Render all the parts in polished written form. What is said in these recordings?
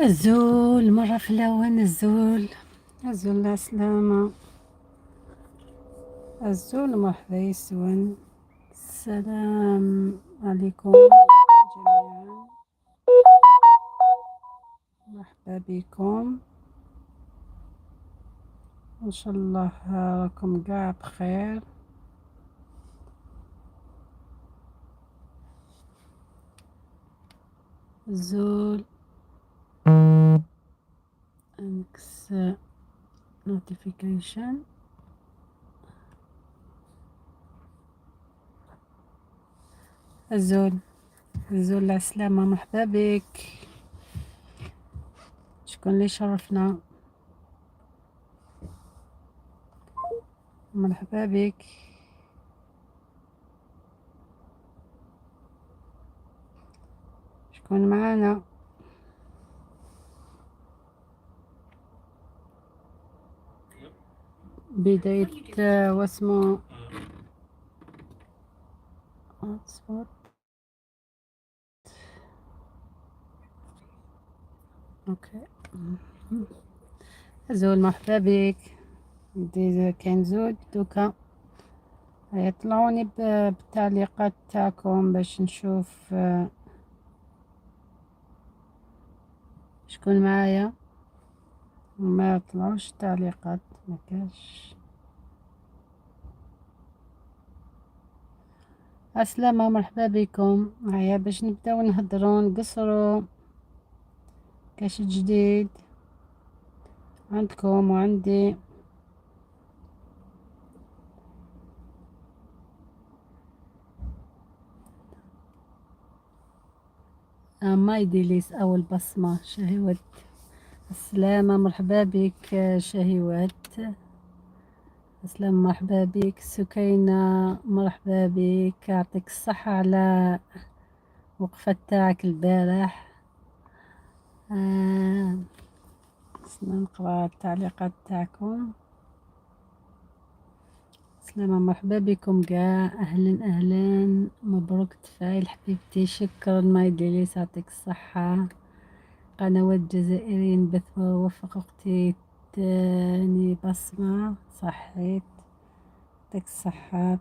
الزول مرة في الأول الزول الزول السلامة الزول مرحبا يسون. السلام عليكم جميعا، مرحبا بكم، ان شاء الله راكم قاع بخير. زول انكس notification. الزول الزول السلامة، مرحبا بك. شكون اللي شرفنا؟ مرحبا بك. شكون معانا؟ بداية واسمو hotspot. okay زول مرحبا بك. دي كاين زوج دوكا يطلعوني بالتعليقات تاعكم باش نشوف شكون معايا. ما طلعوش التعليقات، ما كاش. السلامة، مرحبا بكم. هيا باش نبداو نهضرو نقصرو كاش جديد عندكم وعندي. ماي ديليس أول بصمة شهوات. السلامة، مرحبا بك شهوات. السلامة، مرحبا بك سكينة، مرحبا بك. يعطيك الصحة على وقفة تاعك البارح. آه. نقرا التعليقات تاعكم. سلامة، مرحبا بكم كاع. اهلا اهلا، مبروك تفايل حبيبتي. شكرا ماي ديليس، يعطيك الصحة. قنوات جزائريين بث وفق اختي تاني بصمة، صحيت، يعطيك الصحة.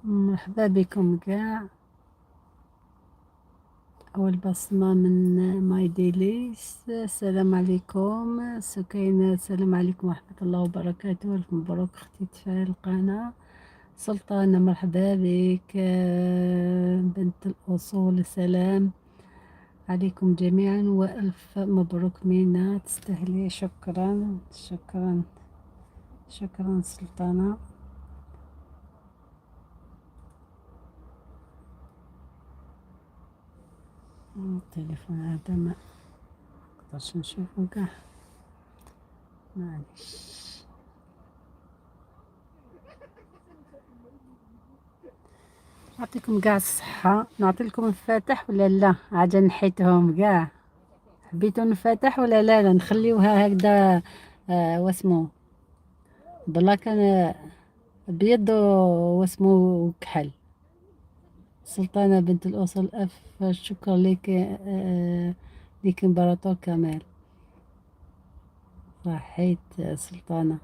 مرحبا بكم كاع. أول بصمة من ماي ديليس. السلام عليكم سكينة، السلام عليكم ورحمة الله وبركاته. ألف مبروك أختي تفاعل القناة. سلطانة مرحبا بك. بنت الأصول، سلام عليكم جميعا وألف مبروك مينا، تستاهلي. شكرا شكرا شكرا سلطانة. التليفون هذا ما نقدرش نشوفو كاع، معليش. نعطيكم كاع الصحة. نعطي لكم الفاتح ولا لا؟ عاد نحيتهم كاع. حبيتو الفاتح ولا لا؟ لا نخليوها هكذا. واسمو بلاك ابيض واسمو كحل. سلطانة بنت الأصول، ألف شكر لك. لك امبراطور كمال. صحيت سلطانة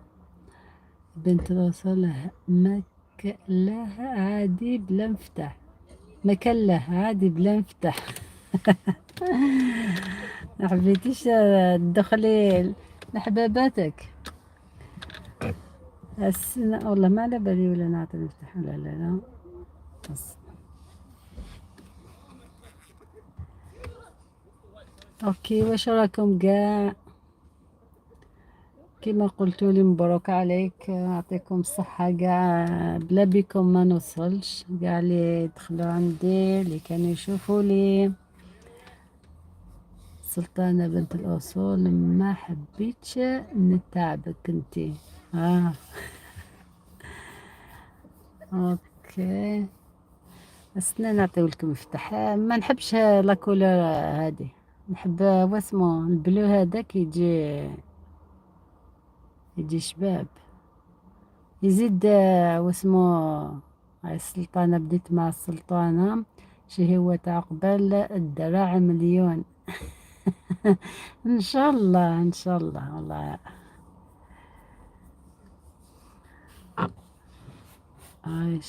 بنت الأصول. مكله عادي بلا مفتاح، مكله عادي بلا مفتاح. ما حبيتيش تدخلي لحباباتك السنة؟ والله ما على بالي ولا نعطي مفتاح ولا لا. لا بس. okay، واش راكم كاع؟ كما قلتوا لي مبروك عليك، يعطيكم الصحة كاع. بلا بكم ما نوصلش. كاع اللي دخلوا عندي، اللي كانوا يشوفوا لي. سلطانة بنت الأصول، ما حبيتش نتعبك انتي. okay، استنى نعطيو لكم مفتاح. ما نحبش la couleur هادي، نحب واسمو ال bleu هذاك، يجي شباب، يزيد واسمو هاي السلطانة، بديت مع السلطانة. شهوة عقبال الدراع مليون. ان شاء الله ان شاء الله. والله هاي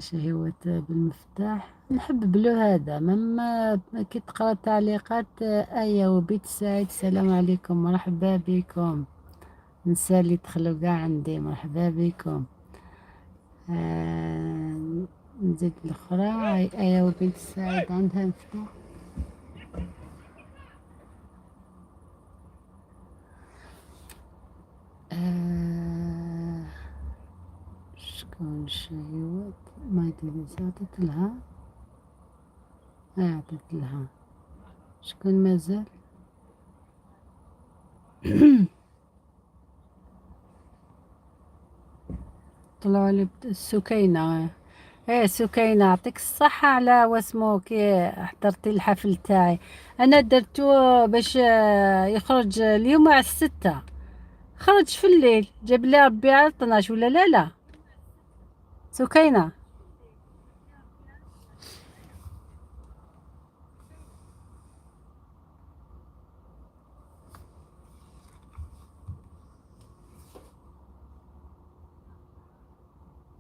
شهوة بالمفتاح. نحب bleu هذا مما كي تقرا تعليقات. آية وبيت سعيد، السلام عليكم، مرحبا بكم. نسى اللي دخلوا قاع عندي، مرحبا بكم. نزيد الأخرى. هاي آية وبنت سعيد عندها مفتاح. شكون شهوات ما عطيت لها؟ عطيت لها. شكون مازال؟ طلعوا لي السكينة. ايه سكينة، يعطيك الصحة على واسمو كي حضرتي الحفل تاعي. انا درتو باش يخرج اليوم على 6، خرج في الليل، جاب لي ربي على 12 ولا لا؟ لا سكينة.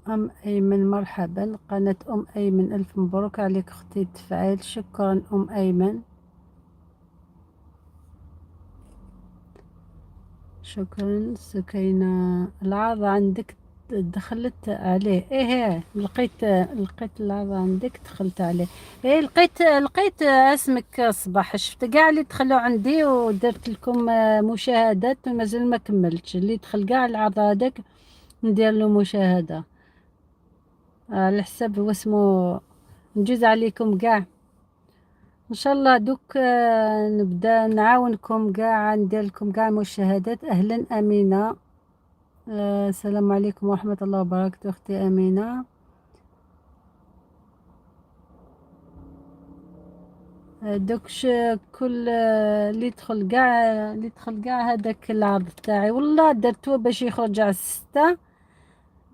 أم أيمن مرحبا، قناة أم أيمن، ألف مبروك عليك أختي تفعيل. شكرا أم أيمن، شكرا سكينة. العرض عندك دخلت عليه؟ ايه لقيت العرض عندك دخلت عليه. ايه لقيت اسمك الصباح، شفت كاع اللي دخلوا عندي ودرت لكم مشاهدات، ومازال ما كملتش. اللي دخل كاع العرض هذاك ندير له مشاهدة على حساب واسمو، نجوز عليكم كاع ان شاء الله. دوك نبدا نعاونكم كاع، ندير لكم كاع مشاهدات. اهلا امينه، السلام عليكم ورحمه الله وبركاته اختي امينه. دوك كل اللي يدخل كاع، اللي يدخل كاع هذاك العرض تاعي، والله درتو باش يخرج على 6،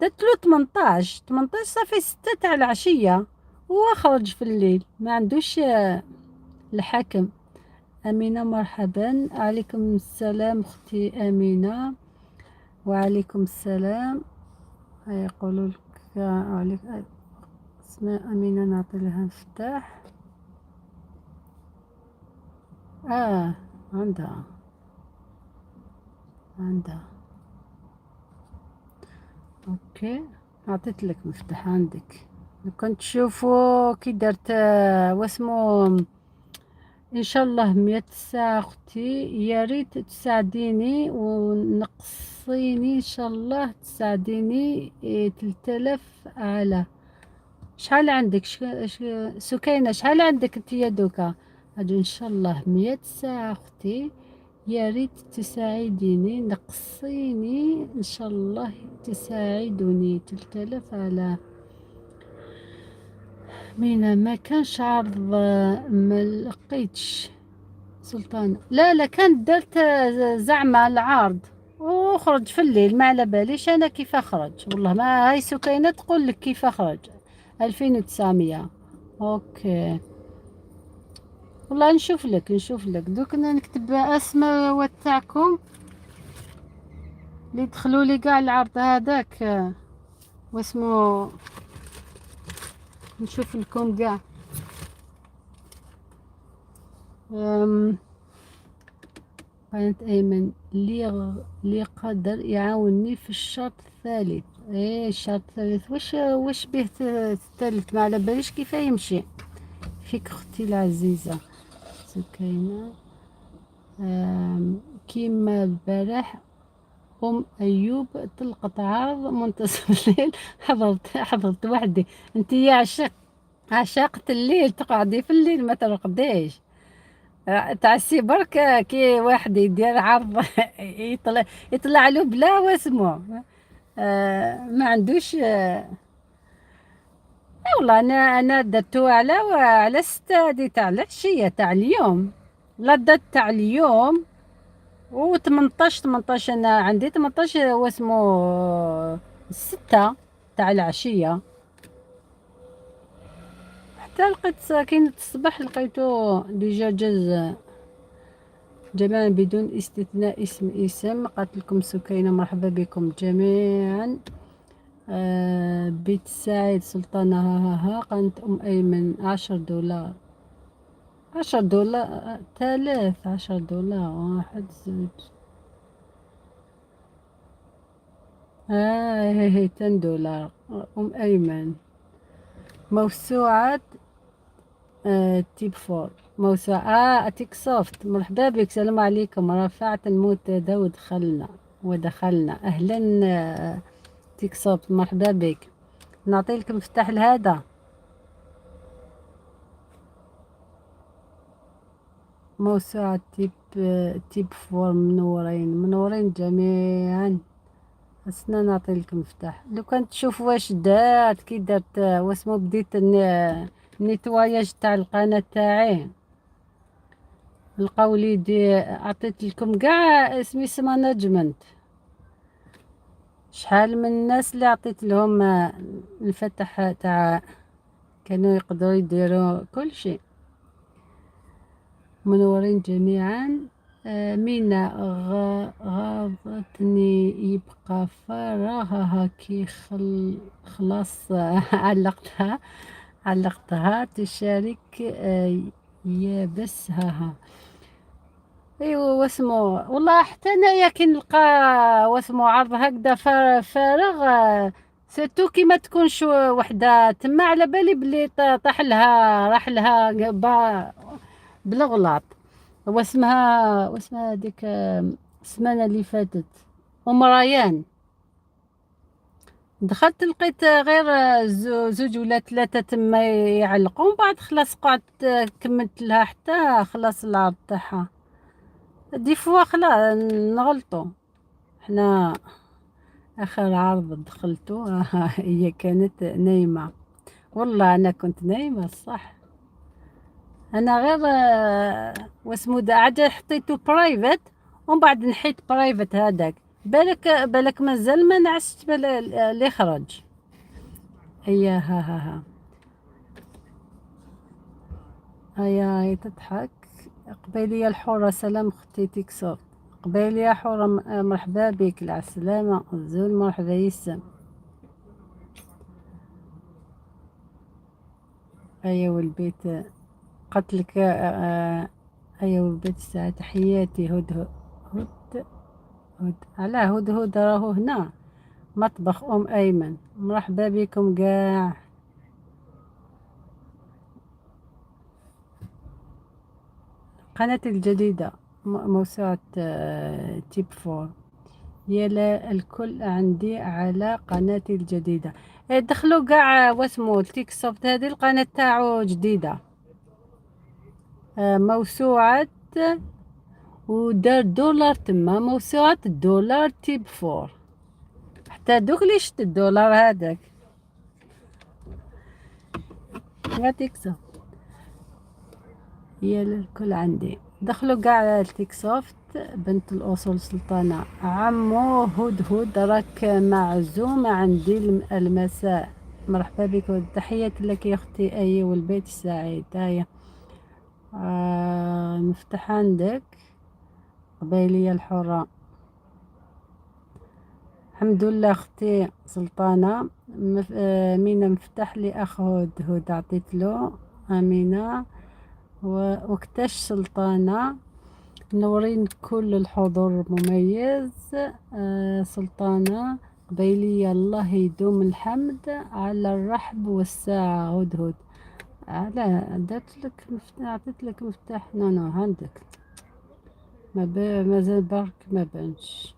درت له 18، 18 صافي 6 تاع العشية، وخرج في الليل، ما عندوش الحاكم. أمينة مرحبا، عليكم السلام أختي أمينة. وعليكم السلام. يقولوا لك عليك اسماء أمينة، نعطي لها مفتاح. عندها عندها. OK، عطيت لك مفتاح عندك. كنت تشوفوا كي درت واسمو. ان شاء الله 100 ساعة اختي، يا ريت تساعديني ونقصيني ان شاء الله، تساعديني 3000 على شحال عندك؟ سكينة شحال عندك انت يا دوكا؟ هادو ان شاء الله 100 ساعة اختي، يا ريت تساعديني نقصيني ان شاء الله، تساعدني 3000 على مينا. ما كانش عرض، ما لقيتش سلطان. لا لا، كان درت زعما العرض وخرج في الليل، ما على باليش انا كيف خرج، والله ما. هاي سكينة تقول لك كيف خرج 2900. OK والله نشوف لك، نشوف لك دوك نكتب اسماء تاعكم اللي دخلوا لي كاع العرض هذاك واسمو، نشوف لكم كاع. قناة أيمن اللي قدر يعاونني في الشرط الثالث. ايه الشرط الثالث، واش به الثالث؟ ما على باليش كيف يمشي فيك اختي العزيزة سكينة. كيما البارح ام ايوب تلقط عرض منتصف الليل، حضرت وحدي. انت يا عشاقة الليل، تقعدي في الليل ما ترقديش، تعسي برك كي واحد يدير عرض يطلع له بلا واسمو. ما عندوش. والله انا درتو على 6 دي تاع العشية تاع اليوم، la date تاع اليوم، و 18، انا عندي 18 واسمو 6 تاع العشية. حتى لقيت كي الصباح لقيتو déjà جاز جميعا بدون استثناء. اسم اسم قالت لكم سكينة مرحبا بكم جميعا. بيت السعيد سلطانة، ها ها ها. قالت أم أيمن 10 دولار، 10 دولار، ثلاث 10 دولار، واحد زوج، هي هي 10 دولار. أم أيمن موسوعة تيب فور موسوعة أتيك سوفت، مرحبا بك، السلام عليكم. رفعت المنتدى ودخلنا ودخلنا، أهلا. تيك سوفت مرحبا بك. نعطي لك مفتاح لهذا موسوعة تيب فور. منورين منورين جميعا. استنى نعطي لك مفتاح. لو كان تشوف واش دارت كي درت واسمو بديت ال nettoyage تاع القناة تاعي، لقاو وليدي عطيت لكم كاع اسمي management. شحال من الناس اللي عطيت لهم الفتح تاع كانوا يقدروا يديروا كل شيء. منورين جميعا. مينا غاضتني يبقى فراغها كي خلاص علقتها علقتها تشارك يابس ها. ايوا واسمو والله حتى انايا كي نلقى واسمو عرض هكذا فارغ، surtout كي ما تكونش وحده تما على بالي بلي طاح لها راح لها بالغلاط. واسمها هذيك السمانه اللي فاتت ام ريان، دخلت لقيت غير زوج ولا ثلاثة تما يعلقوا، ومن بعد خلاص قعدت كملت لها حتى خلاص العرض تاعها. des fois خلاص نغلطو حنا. اخر عرض دخلتو هي كانت نايمة، والله انا كنت نايمة صح. انا غير واسمو عاد حطيتو private ومن بعد نحيت private هذاك، بالك بالك مازال ما نعست اللي خرج. هيا ها ها ها هيا هي تضحك. قبيلية الحرة، سلام اختي تيك سوفت. قبيلية حرة مرحبا بك، العسلامة الزول، مرحبا يسم. هيا والبيت قتلك. هيا والبيت الساعة. تحياتي هد هد هد على هد هد راهو هنا. مطبخ أم أيمن مرحبا بكم كاع. قناتي الجديدة موسوعة تيب فور. يلا الكل عندي على قناتي الجديدة. دخلوا كاع واسمو التيك سوفت، هذه القناة تاعو جديدة. موسوعة ودار دولار تما، موسوعة الدولار تيب فور. حتى دوك لي شت الدولار هذاك ما تكسب. يلا الكل عندي، دخلوا كاع التيك سوفت. بنت الأصول سلطانة، عمو هد هد راك معزومة عندي المساء، مرحبا بك. تحياتي لك يا أختي أي والبيت السعيد. هيا مفتاح عندك. قبيلية الحرة، الحمد لله أختي سلطانة. مينا مفتاح لي أخ هد هد عطيت له أمينة. وقتاش سلطانة؟ منورين كل الحضور مميز. سلطانة قبيلية، الله يدوم الحمد على الرحب والساعة. هدهد على درت لك مفتاح، عطيت لك مفتاح. non non عندك ما مازال برك ما بانش.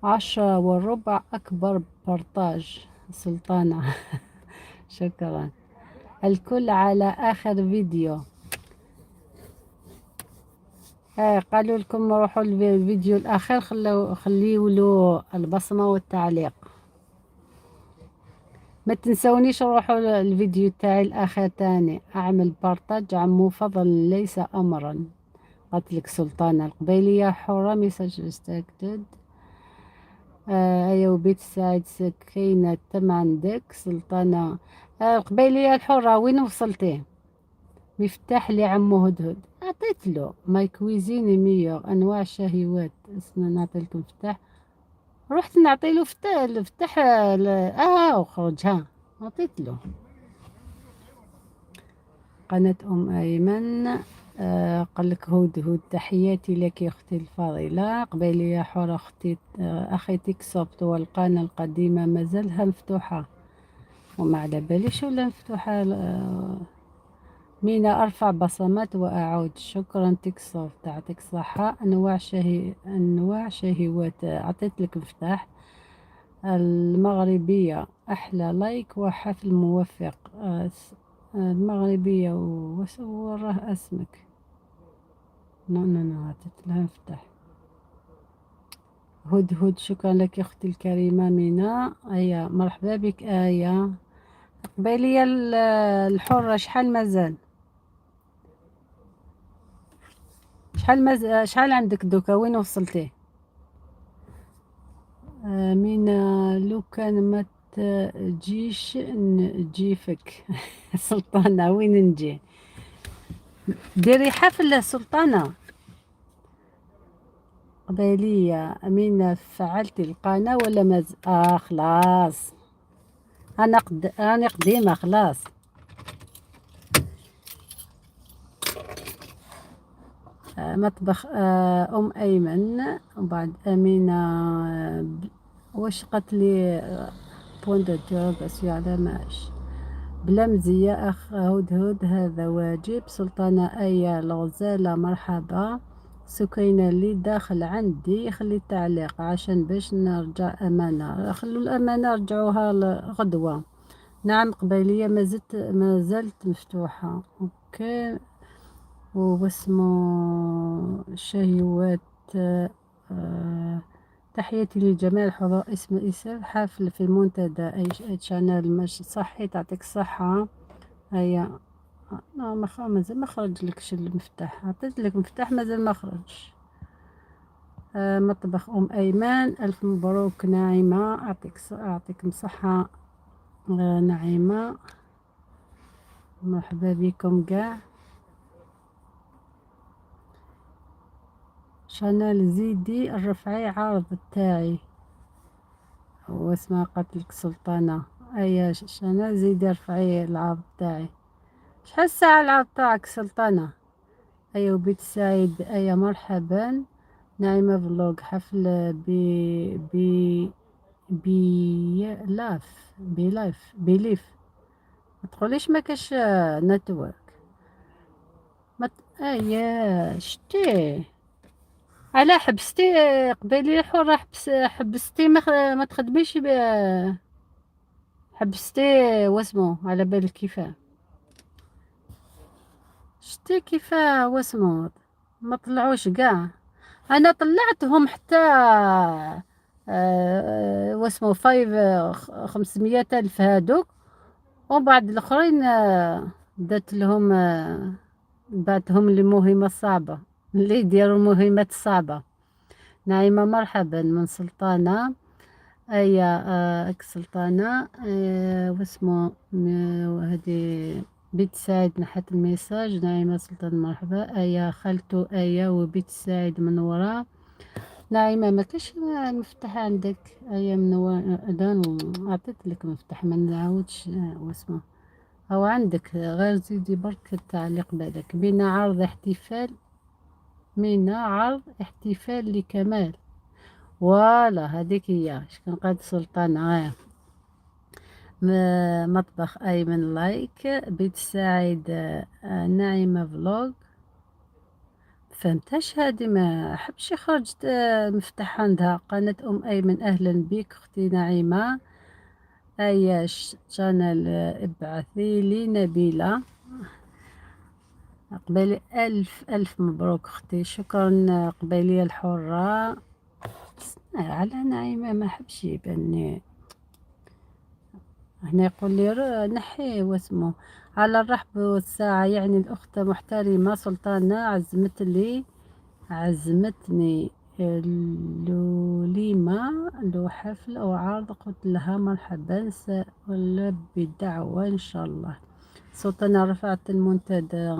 10:15 أكبر partage سلطانة. شكرا الكل على آخر فيديو. قالوا لكم روحوا الفيديو الأخير، خليوا له البصمة والتعليق. ما تنسونيش روحوا الفيديو تاعي الأخير تاني، أعمل partage عمو فضل ليس أمرا. قالت لك سلطانة القبيلية حرة message restricted. ايا وبيت سعيد سكينة تم عندك سلطانة. القبيلية الحرة وين وصلتي؟ مفتاح لي عمو هدهد عطيت له ma cuisine meilleure انواع شهيوات. استنى نعطي لكم مفتاح. رحت نعطي له فتح الفتح وخرج، ها عطيت له. قناة أم أيمن. قال لك هدهد تحياتي لك يا أختي الفاضلة. قبيلية حرة أختي، أخي تيك سوفت والقناة القديمة مازالها مفتوحة وما على باليش ولا مفتوحة. مينا أرفع بصمات وأعود. شكرا تيك سوفت، يعطيك الصحة. أنواع شهيوات، عطيت لك مفتاح. المغربية أحلى لايك وحفل موفق. المغربية وصوره اسمك. non non non، عطيت لها مفتاح. هدهد شكرا لك أختي الكريمة مينا. هيا مرحبا بك. آية قبيلية الحرة، شحال مازال؟ شحال مازال؟ شحال عندك دوكا؟ وين وصلتي؟ مينا لو كان ما تجيش نجيفك. سلطانة وين نجي؟ ديري حفلة سلطانة. قبيلية أمينة فعلتي القناة ولا مازال؟ خلاص أنا راني قديمة خلاص. مطبخ أم أيمن وبعد أمينة. واش قالت لي؟ point d'interrogation على ماش بلا مزية أخ هدهد، هذا واجب. سلطانة آية الغزالة مرحبا. سكينة اللي داخل عندي خلي التعليق عشان باش نرجع أمانة. خلوا الأمانة رجعوها غدوة. نعم قبيلية ما زالت مفتوحة. okay واسمه شهيوات. تحياتي لجميع الحضور. اسم إسر حفل في المنتدى أي channel مش صحي، تعطيك الصحة. هيا مازال ما خرج لكش المفتاح، عطيت لك مفتاح مازال ما خرجش. مطبخ أم أيمن ألف مبروك ناعمة، أعطيكم صحة. نعيمة مرحبا بكم كاع. شانال زيدي الرفعي عرض تاعي واسمها قاتلك سلطانة. ايا شانال زيدي رفعي العرض تاعي. شحال الساعة العرض تاعك سلطانة؟ ايا وبيت سعيد ايا مرحبا. نعيمة فلوق حفل بي بي بي لاف بي لايف بيليف. ما تقوليش ما كاش network. ما ايا شتي على حبستي قبيلي حرة، حبستي ما تخدميش حبستي واسمو على بالك كيفاه شتي كيفاه واسمو ما طلعوش كاع. انا طلعتهم حتى واسمو five 500,000 هادوك، ومن بعد الاخرين دات لهم، بعتهم للمهمة الصعبة اللي يديروا المهمات الصعبة. نعيمة مرحبا من سلطانة. أيا اك سلطانة. واسمو هذه بيت سعيد نحت ال message. نعيمة سلطان مرحبا. أيا خالتو أيا وبيت سعيد من ورا. نعيمة ما كاش المفتاح عندك؟ أيا منورة عطيت لك مفتاح ما نعاودش. واسمو أو عندك غير زيدي برك التعليق بالك. بينا عرض احتفال، مينا عرض احتفال لكمال. voilà هذيك هي شكون قاد سلطان. مطبخ ايمن like. بيت سعيد. نعيمة vlog. فهمتهاش هادي، ما حبش يخرج مفتاح عندها. قناة ام ايمن اهلا بك اختي نعيمة. ايا channel ابعثي لي نبيلة. قبالي ألف ألف مبروك أختي، شكرا قبالية الحرة. على نعيمة ما حبش يبان هنا يقول لي نحي واسمه على الرحب والساعة. يعني الأخت محترمة سلطانة عزمت لي، عزمتني لوليمة لو حفل أو عرض، قلت لها مرحبا، سألبي الدعوة إن شاء الله. سلطانة رفعت المنتدى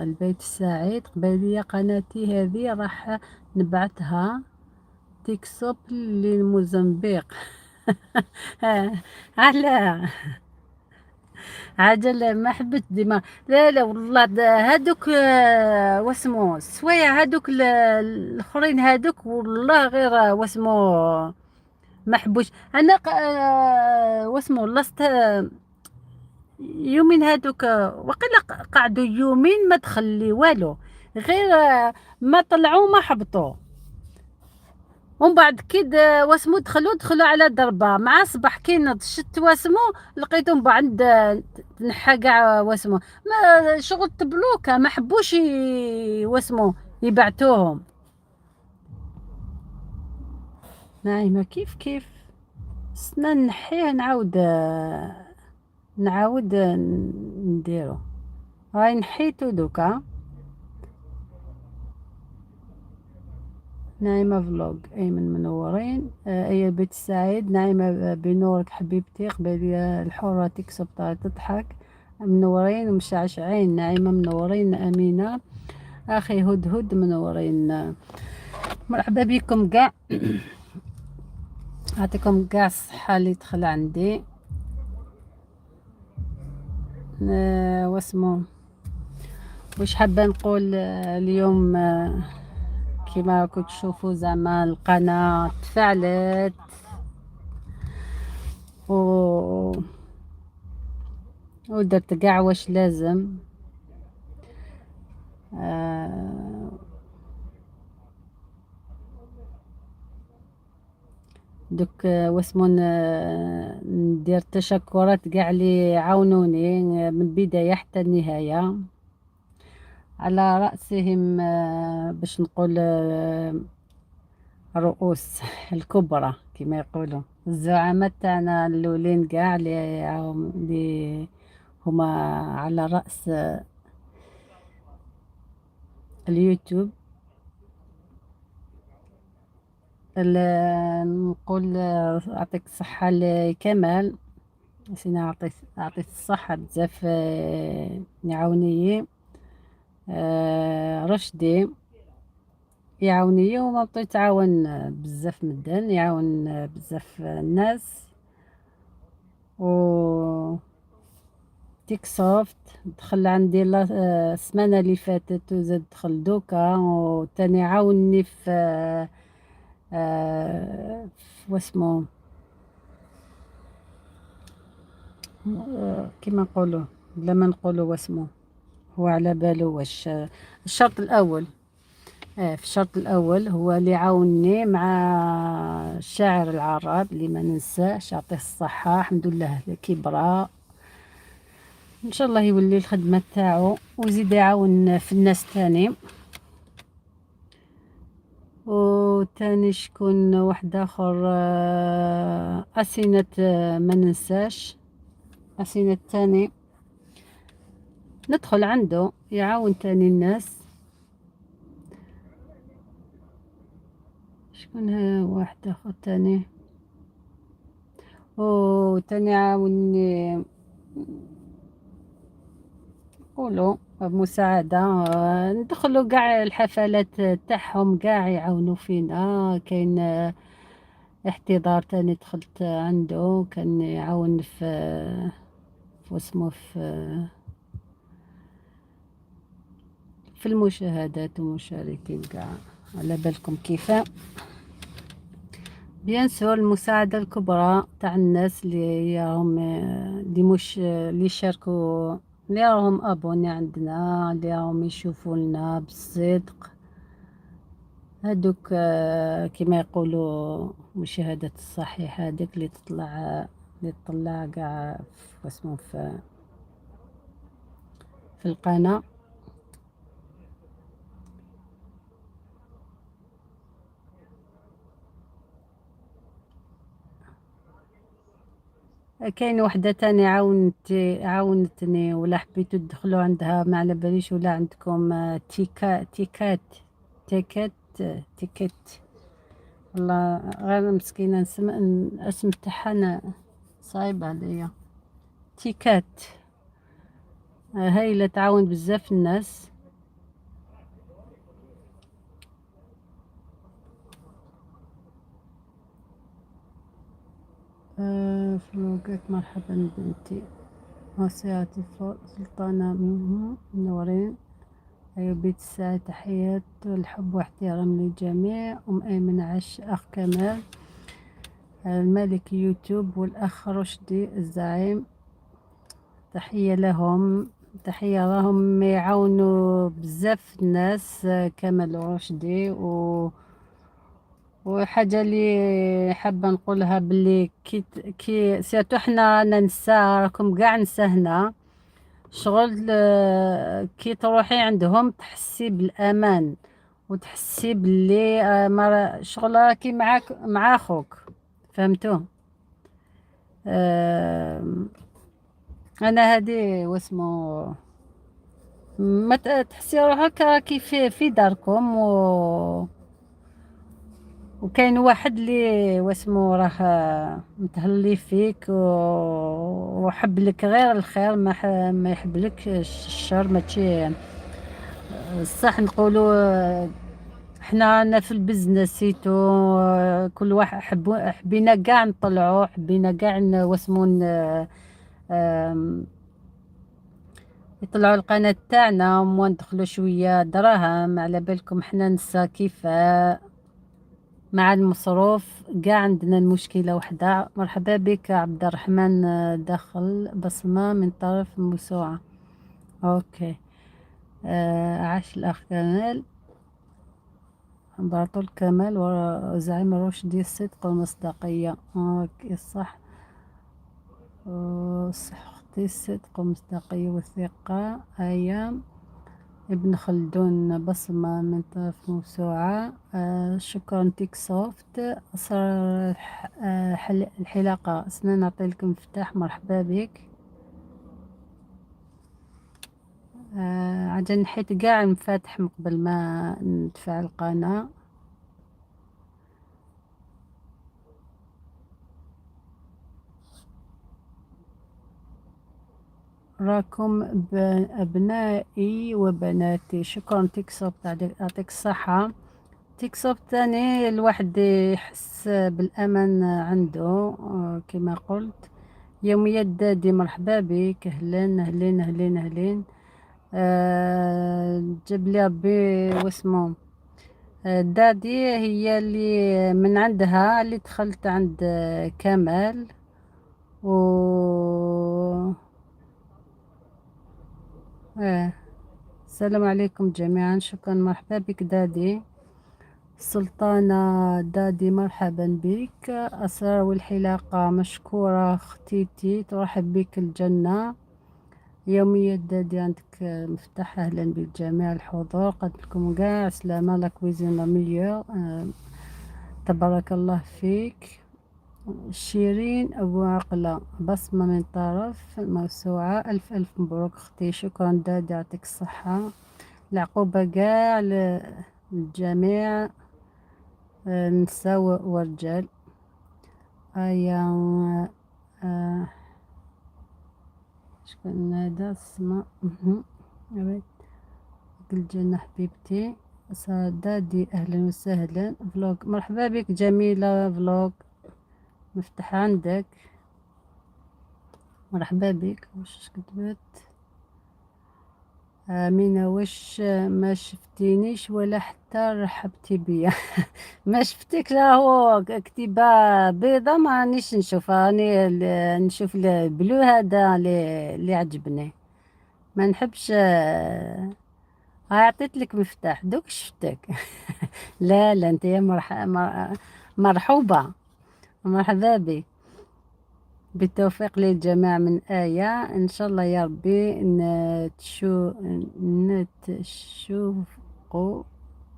البيت السعيد قبلية. قناتي هذه راح نبعثها تيكسوب للموزمبيق. على عجل ما حبت ديما. لا لا والله هادوك، واسمو السوايع هادوك الاخرين هادوك، والله غير واسمو ما حبوش. انا واسمو لست يومين هادوك، وقيلا قعدوا يومين ما دخل والو، غير ما طلعوا ما حبطوا. ومن بعد كي واسمو دخلوا على ضربه مع صباح، كي نض شت واسمو لقيتهم بعد تنحى كاع واسمو، ما شغل تبلوكا، ما حبوش واسمو يبعتوهم. نايمة كيف كيف سنا نحيه، نعاود نديرو. هاي نحيتو دوكا. نايمة فلوج ايمن منورين. ايه بيت السعيد نايمة بنورك حبيبتي. قبيلية الحرة تكسب تضحك، منورين ومشعشعين. نايمة منورين. أمينة أخي هدهد منورين. مرحبا بكم كاع، أعطيكم كاع الصحة اللي دخل عندي. واسمو واش حابة نقول، اليوم، كما راكم تشوفوا زعما القناة تفاعلت ودرت كاع واش لازم. دوك، واسمو ندير تشكرات كاع اللي عاونوني من البداية حتى النهاية. على رأسهم، باش نقول، الرؤوس الكبرى كما يقولوا الزعماء تاعنا الاولين كاع اللي هما على رأس اليوتيوب. نقول، يعطيك الصحة لكمال سينا، أعطيك الصحة بزاف، يعاوني. رشدي يعاوني وما بطيت يتعاون بزاف مدن، يعاون بزاف الناس. و تيك سوفت دخل عندي السمانة اللي فاتت وزاد دخل دوكا، وتاني عاوني في واسمو، كيما نقولوا بلا ما نقولوا واسمو هو على بالو واش الشرط الأول. في الشرط الأول هو اللي عاوني مع الشاعر العرب اللي ما ننساش، يعطيه الصحة الحمد لله كبرى، إن شاء الله يولي الخدمة تاعو ويزيد يعاون في الناس تاني. وتاني شكون واحد آخر، أسينة، ما ننساش أسينة تاني، ندخل عنده يعاون تاني الناس. شكون واحد آخر تاني، وتاني عاوني قولوا بمساعدة، ندخلوا كاع الحفلات تاعهم كاع يعاونوا فينا. كاين، احتضار تاني دخلت عنده، كان يعاون في اسمه في المشاهدات والمشاركين كاع، على بالكم كيف. bien sûr المساعدة الكبرى تاع الناس اللي راهم، اللي مش اللي شاركوا، اللي راهم abonnés عندنا، اللي راهم يشوفوا لنا بالصدق، هادوك، كما يقولوا مشاهدات الصحيحة، هذيك اللي تطلع كاع في اسمه في القناة. كاين وحدة تاني عاونتني، ولا حبيتو تدخلوا عندها ما على باليش، ولا عندكم، تيكا تيكات تيكات تيكت. والله غير مسكينة، نسمع الاسم تاعها صعيب عليا. تيكات هايلة، تعاون بزاف الناس. فلوقك مرحبا بنتي وسياتي سلطانة منورين. أيوة بيت الساعة، تحيات الحب واحترام للجميع. أم أيمن عش، أخ كمال الملك يوتيوب، والأخ رشدي الزعيم، تحية لهم، تحية راهم يعاونوا بزاف الناس، كمال ورشدي. وحاجة اللي حابة نقولها باللي كي surtout حنا ننسى، راكم كاع نسا هنا شغل، كي تروحي عندهم تحسي بالأمان وتحسي باللي ما شغل راكي معاك مع خوك، فهمتو؟ انا هذه واسمو ما تحسي روحك راكي في داركم، وكاين واحد اللي واسمو راه متهلي فيك وحب لك غير الخير، ما يحب لك الشر. ماشي الصح نقولوا حنا رانا في البزنس سيتو، كل واحد حبينا كاع نطلعوا، حبينا كاع واسمو يطلعوا القناة تاعنا وما ندخلوا شوية دراهم. على بالكم حنا نسا كيف مع المصروف كاع عندنا المشكلة وحدة. مرحبا بك عبد الرحمن، داخل بصمة من طرف موسوعة. okay عاش الأخ كمال، امبراطور كمال وزعيم رشدي، الصدق والمصداقية. okay صح، صح اختي، الصدق والمصداقية والثقة. أيام ابن خلدون بصمة من طرف موسوعة. شكرا تيك سوفت. أسرار الحلاقة، سنة نعطي لكم مفتاح. مرحبا بك. عاد نحيت كاع المفاتح من قبل ما ندفع القناة. راكم أبنائي وبناتي. شكرا تيك سوفت، يعطيك الصحة. تيك سوفت ثاني الواحد يحس بالأمان عنده، كما قلت. يوميات دادي مرحبا بك، أهلا أهلين أهلين أهلين. جاب لي ربي واسمو دادي هي اللي من عندها اللي دخلت عند كمال و السلام عليكم جميعا. شكرا، مرحبا بك دادي. سلطانة دادي مرحبا بك. أسرار والحلاقة مشكورة اختيتي، ترحب بك الجنة. يومية دادي عندك مفتاح. أهلا بالجميع الحضور، قلت لكم كاع سلامة. la cuisine la meilleure، تبارك الله فيك. شيرين أبو عقلة بصمة من طرف الموسوعة. ألف ألف مبروك أختي. شكرا دادي، يعطيك الصحة. العقوبة كاع للجميع، نساء ورجال. أيا شكون هذا؟ السما الجنة حبيبتي دادي، أهلا وسهلا. vlog مرحبا بك جميلة، vlog مفتاح عندك، مرحبا بك. واش كتبت أمينة؟ واش ما شفتينيش ولا حتى رحبتي بيا؟ ما شفتك، لا هو كتيبة بيضة ما رانيش نشوفها، راني نشوف ال bleu هذا اللي عجبني، ما نحبش. عطيت لك مفتاح دوك شفتك. لا لا انت يا مرحوبة، مرحبا بك. بالتوفيق للجميع من آية إن شاء الله يا ربي.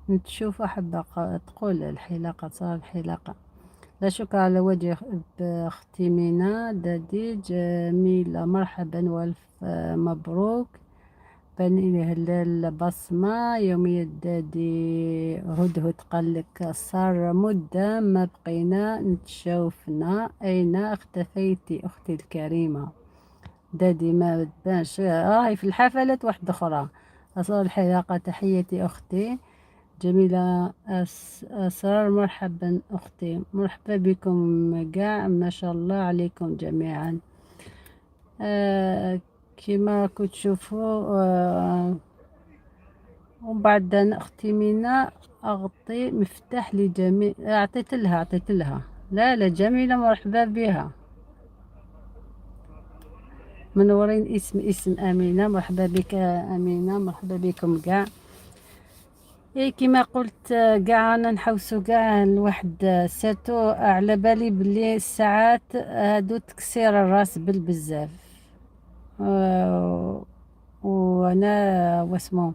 نتشوفوا حبة تقول الحلاقة، صار الحلاقة. لا شكر على وجه أختي مينا دادي جميلة، مرحبا وألف مبروك. بني هلال بصمة يومية دادي هدهد قالك صار مدة ما بقينا نتشوفنا، أين اختفيتي أختي الكريمة؟ دادي ما تبانش، راهي في الحفلات واحدة أخرى. أسرار الحلاقة تحياتي أختي جميلة. أسرار مرحبا أختي، مرحبا بكم كاع، ما شاء الله عليكم جميعا. كما راكم تشوفوا، ومن بعد أنا أختي مينا أغطي مفتاح لجميع، أعطيت لها، أعطيت لها. لا لا جميلة مرحبا بها، منورين. اسم أمينة، مرحبا بك أمينة، مرحبا بكم كاع. إيه كما قلت كاع انا نحوسو كاع الواحد surtout على بالي بلي الساعات هادو تكسير الراس بالبزاف. وانا واسمو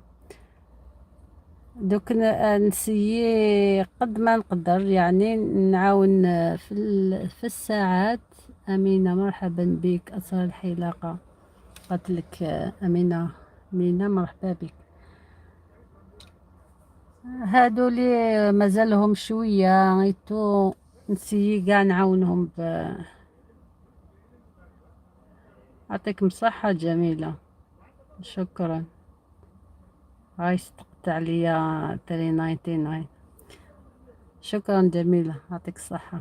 دوك نسيي قد ما نقدر، يعني نعاون في الساعات. أمينة مرحبا بك، أسرار الحلاقة قالت لك أمينة مينة مرحبا بك. هادو لي مازالهم شوية et tout نسيي كاع نعاونهم يعطيكم صحة جميلة، شكرا. هاي صدقت عليا 399، شكرا جميلة، يعطيك الصحة.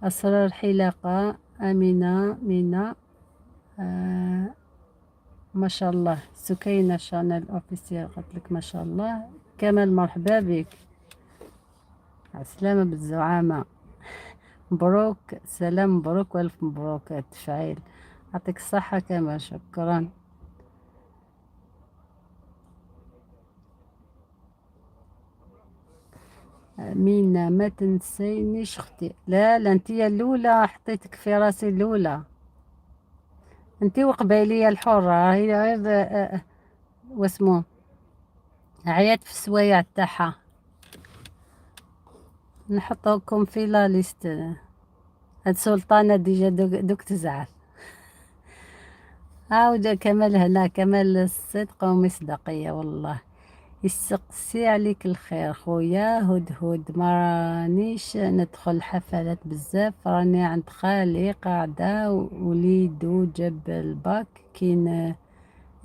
أسرار الحلاقة أمينة مينا، ما شاء الله. سكينة Channel Officiel قالت لك ما شاء الله. كمال مرحبا بك، عسلامة بالزعامة، مبروك، سلام مبروك والف مبروك التفعيل، يعطيك الصحة كمال، شكرا. مينا ما تنسينيش اختي، لا لا انتي الاولى، حطيتك في راسي الاولى، انتي وقبيلية الحرة هي غير، واسمو عيات في السوايع تاعها. نحطوكم في la liste. هاد سلطانة déjà دوك تزعل. عاود كمال هنا، كمال الصدق ومصداقية والله يسقسي عليك الخير خويا هدهد. ما رانيش ندخل حفلات بزاف، راني عند خالي قاعدة وليدو جاب الباك، كي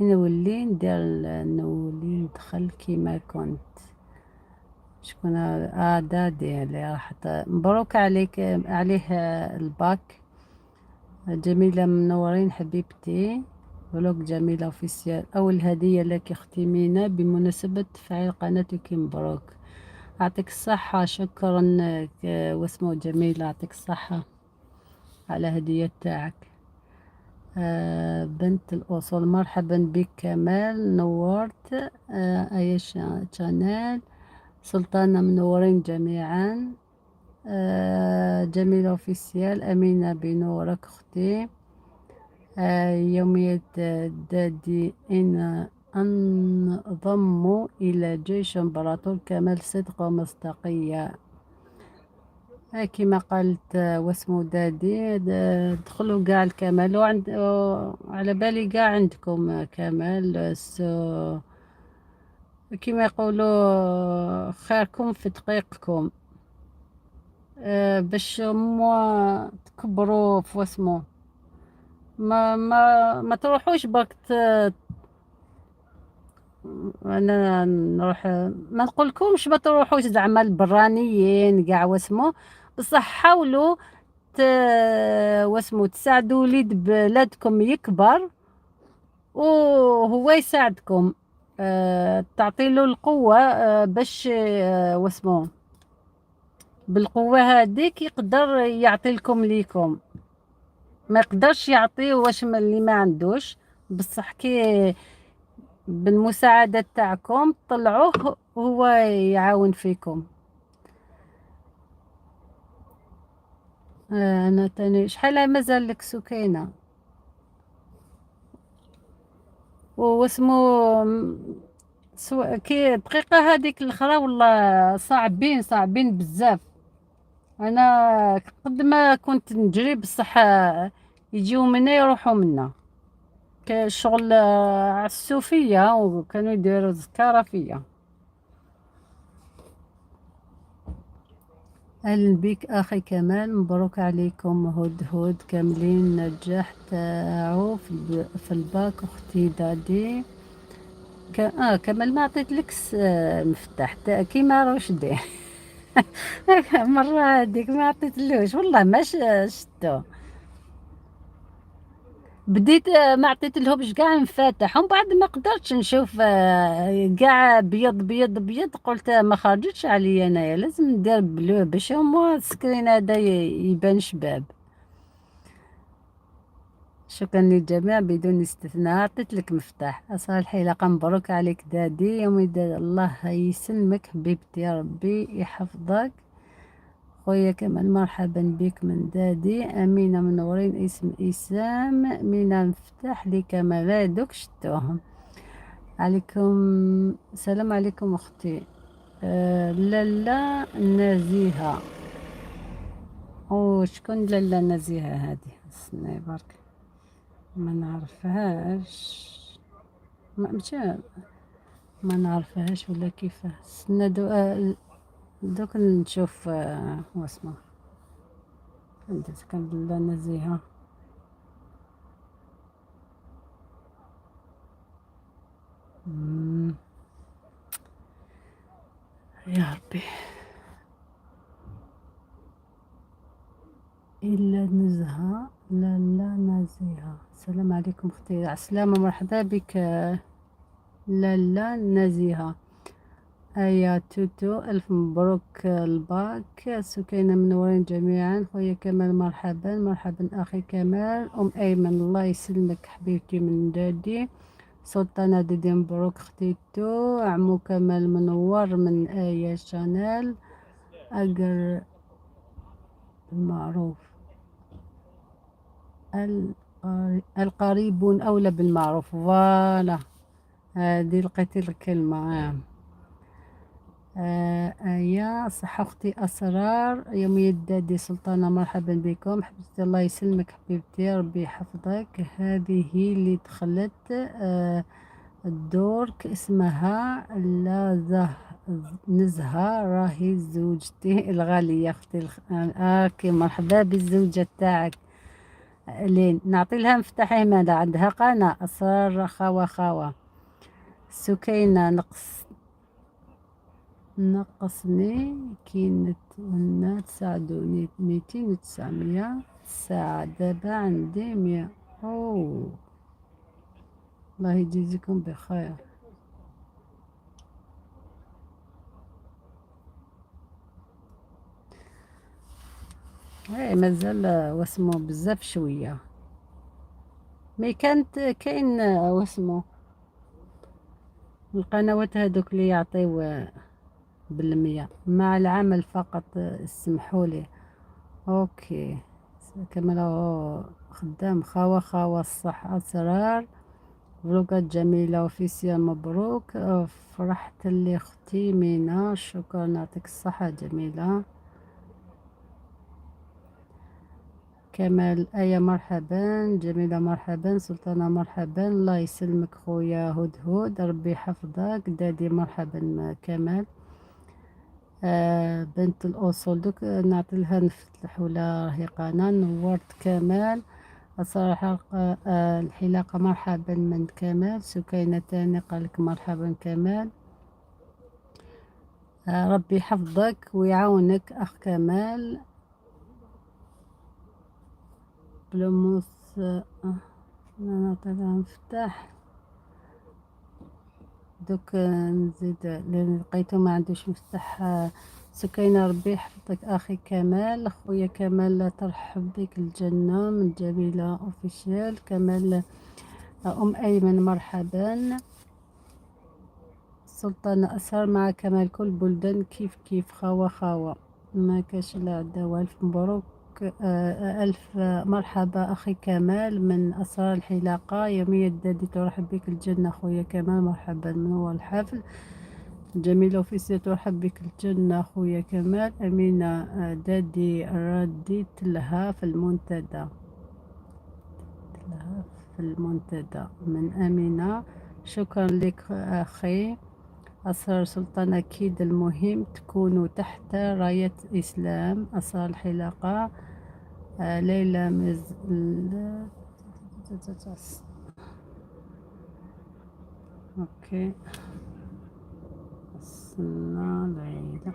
نولي ندير نولي ندخل كيما كنت. شكون دادي اللي راحت، مبروك عليك عليه الباك. جميلة منورين حبيبتي، vlog جميلة officiel. أول هدية لك أختي مينا بمناسبة تفعيل قناتك، مبروك، أعطيك الصحة. شكرا واسمه جميلة، أعطيك الصحة على هدية تاعك. بنت الأصول مرحبا بك كمال، نورت. أي Channel سلطانة منورين جميعا. جميلة officiel، أمينة بنورك أختي. يومية دادي إن انضموا إلى جيش إمبراطور كمال صدق ومصداقية. كما قالت، واسمو دادي، دخلوا كاع الكمال، على بالي كاع عندكم، كمال. كما يقولوا خيركم في دقيقكم، باش موا تكبروا في واسمو ما تروحوش برك انا نروح ما نقولكمش ما تروحوش زعما البرانيين كاع واسمو، بصح حاولوا واسمو تساعدوا وليد بلادكم يكبر وهو يساعدكم، تعطي له القوة، باش، واسمو بالقوة هذيك يقدر يعطي لكم ليكم، ما يقدرش يعطي واش اللي ما عندوش، بصح كي بالمساعدة تاعكم طلعوه هو يعاون فيكم. انا تاني شحال مازال لك سكينة واسمو كي دقيقة هذيك الاخرى والله صعبين، صعبين بزاف. انا قد ما كنت نجري بصح يجيو منا يروحوا منا. كشغل عسو فيا وكانوا يديروا زكارة فيا. اهلا بك اخي كمال، مبروك عليكم هدهد كاملين نجاح تاعو في الباك. اختي دادي كمال ما عطيت لك مفتاح كيما رشدي مرة هذيك ما عطيتلوش والله ما شتو بديت ما عطيت لهمش كاع مفاتح، ومن بعد ما قدرتش نشوف كاع بيض بيض بيض، قلت ما خرجتش عليا انايا لازم ندير bleu باش هما ال screen هذا يبان شباب. شكرا للجميع بدون استثناء. عطيت لك مفتاح أسرار الحلاقة، مبروك عليك دادي يوم الله يسلمك حبيبتي، ربي يحفظك. خويا كمال مرحبا بك من دادي. أمينة منورين اسم إسام. مينا مفتاح لكمال دوك شتوهم. عليكم السلام عليكم أختي. لالا نزيهة. أو شكون لالا نزيهة هذه؟ استني برك ما نعرفهاش، ما ماشي ما نعرفهاش ولا كيفاه. استنى دوك نشوف واسمه كان لالا نزيهة. يا ربي إلا نزهة لا لا نزيهة. السلام عليكم أختي، عسلامة مرحبا بك لا لا نزيهة. أيا توتو ألف مبروك الباك. سكينة منورين جميعا. خويا كمال مرحبا، مرحبا أخي كمال. أم أيمن الله يسلمك حبيبتي من دادي. سلطانة ديدي مبروك اختيتو. عمو كمال منور من آية شانيل. أجر المعروف القريبون أولى بالمعروف. voilà هذه لقيتي الكلمة. آية صحة أختي أسرار يومية دادي سلطانة مرحبا بكم حبيبتي. الله يسلمك حبيبتي ربي يحفظك. هذه اللي دخلت الدور اسمها لا نزهة، راهي زوجتي الغالية أختي okay مرحبا بالزوجة تاعك لين نعطي لها مفتاح ماذا عندها قناة أسرار خاوة خاوة. سكينة نقصني كي نتمنى تساعدوني 200 و900 ساعة دابا عندي 100. أوه الله يجزيكم بخير. ايه مازال واسمو بزاف شوية، mais كانت كاين واسمو القنوات هذوك اللي يعطيو بالمية مع العمل فقط، اسمحوا لي. okay كمال هو خدام خاوة خاوة الصح. اسرار فلوقات جميلة officiel مبروك. فرحت لي اختي مينا، شكرا يعطيك الصحة جميلة. كمال آية مرحبا، جميلة مرحبا، سلطانة مرحبا، الله يسلمك خويا هدهد ربي يحفظك. دادي مرحبا كمال. بنت الأصول دوك نعطي لها نفتح ولا راهي قناة. نورت كمال. الصراحة الحلاقة مرحبا من كمال. سكينة تاني قالك مرحبا كمال. ربي يحفظك ويعاونك أخ كمال. بلوموس نعطي لها مفتاح دوك نزيد لأن لقيتو ما عندوش مفتاح. سكينة ربي يحفظك أخي كمال. خويا كمال ترحب بك الجنة من جميلة officiel. كمال أم أيمن مرحبا. سلطانة أسهر مع كمال كل بلدان كيف كيف خاوة خاوة ما كاش لا عداوة. ألف مبروك. ألف مرحبا أخي كمال من أسرار الحلاقة. يومية دادي ترحب بك الجنة خويا كمال مرحبا منور الحفل. جميلة officiel ترحب بك الجنة خويا كمال. أمينة دادي رديت لها في المنتدى. لها في المنتدى من أمينة. شكرا لك أخي أسرار سلطان. أكيد المهم تكونوا تحت راية إسلام. أسرار الحلاقة ليلى OK، استنى ليلى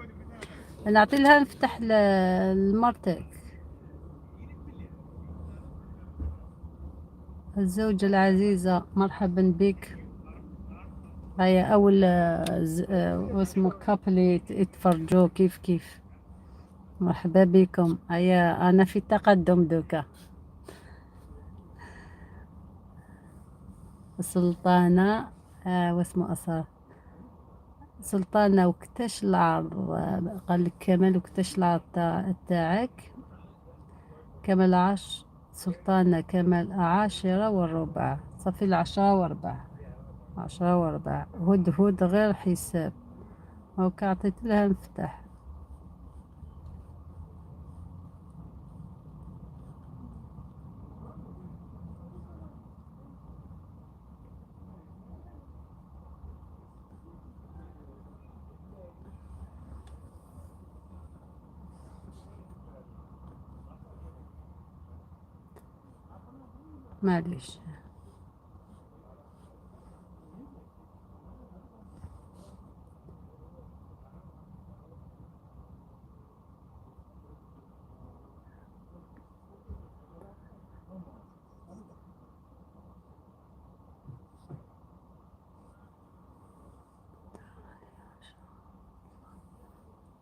نعطي لها نفتح لمرتك. الزوجة العزيزة مرحبا بك. هيا أول اسمه couple يتفرجوا كيف كيف. مرحبا بكم. هيا أنا في تقدم دوكا. سلطانة واسمه أسرار سلطانة. وكتاش العرض؟ قال لك كمال وكتاش العرض تاعك؟ كمال عاش سلطانة كمال 10:15، صافي 10:15، 10:15. هدهد غير حساب. OK عطيت لها مفتاح. معليش.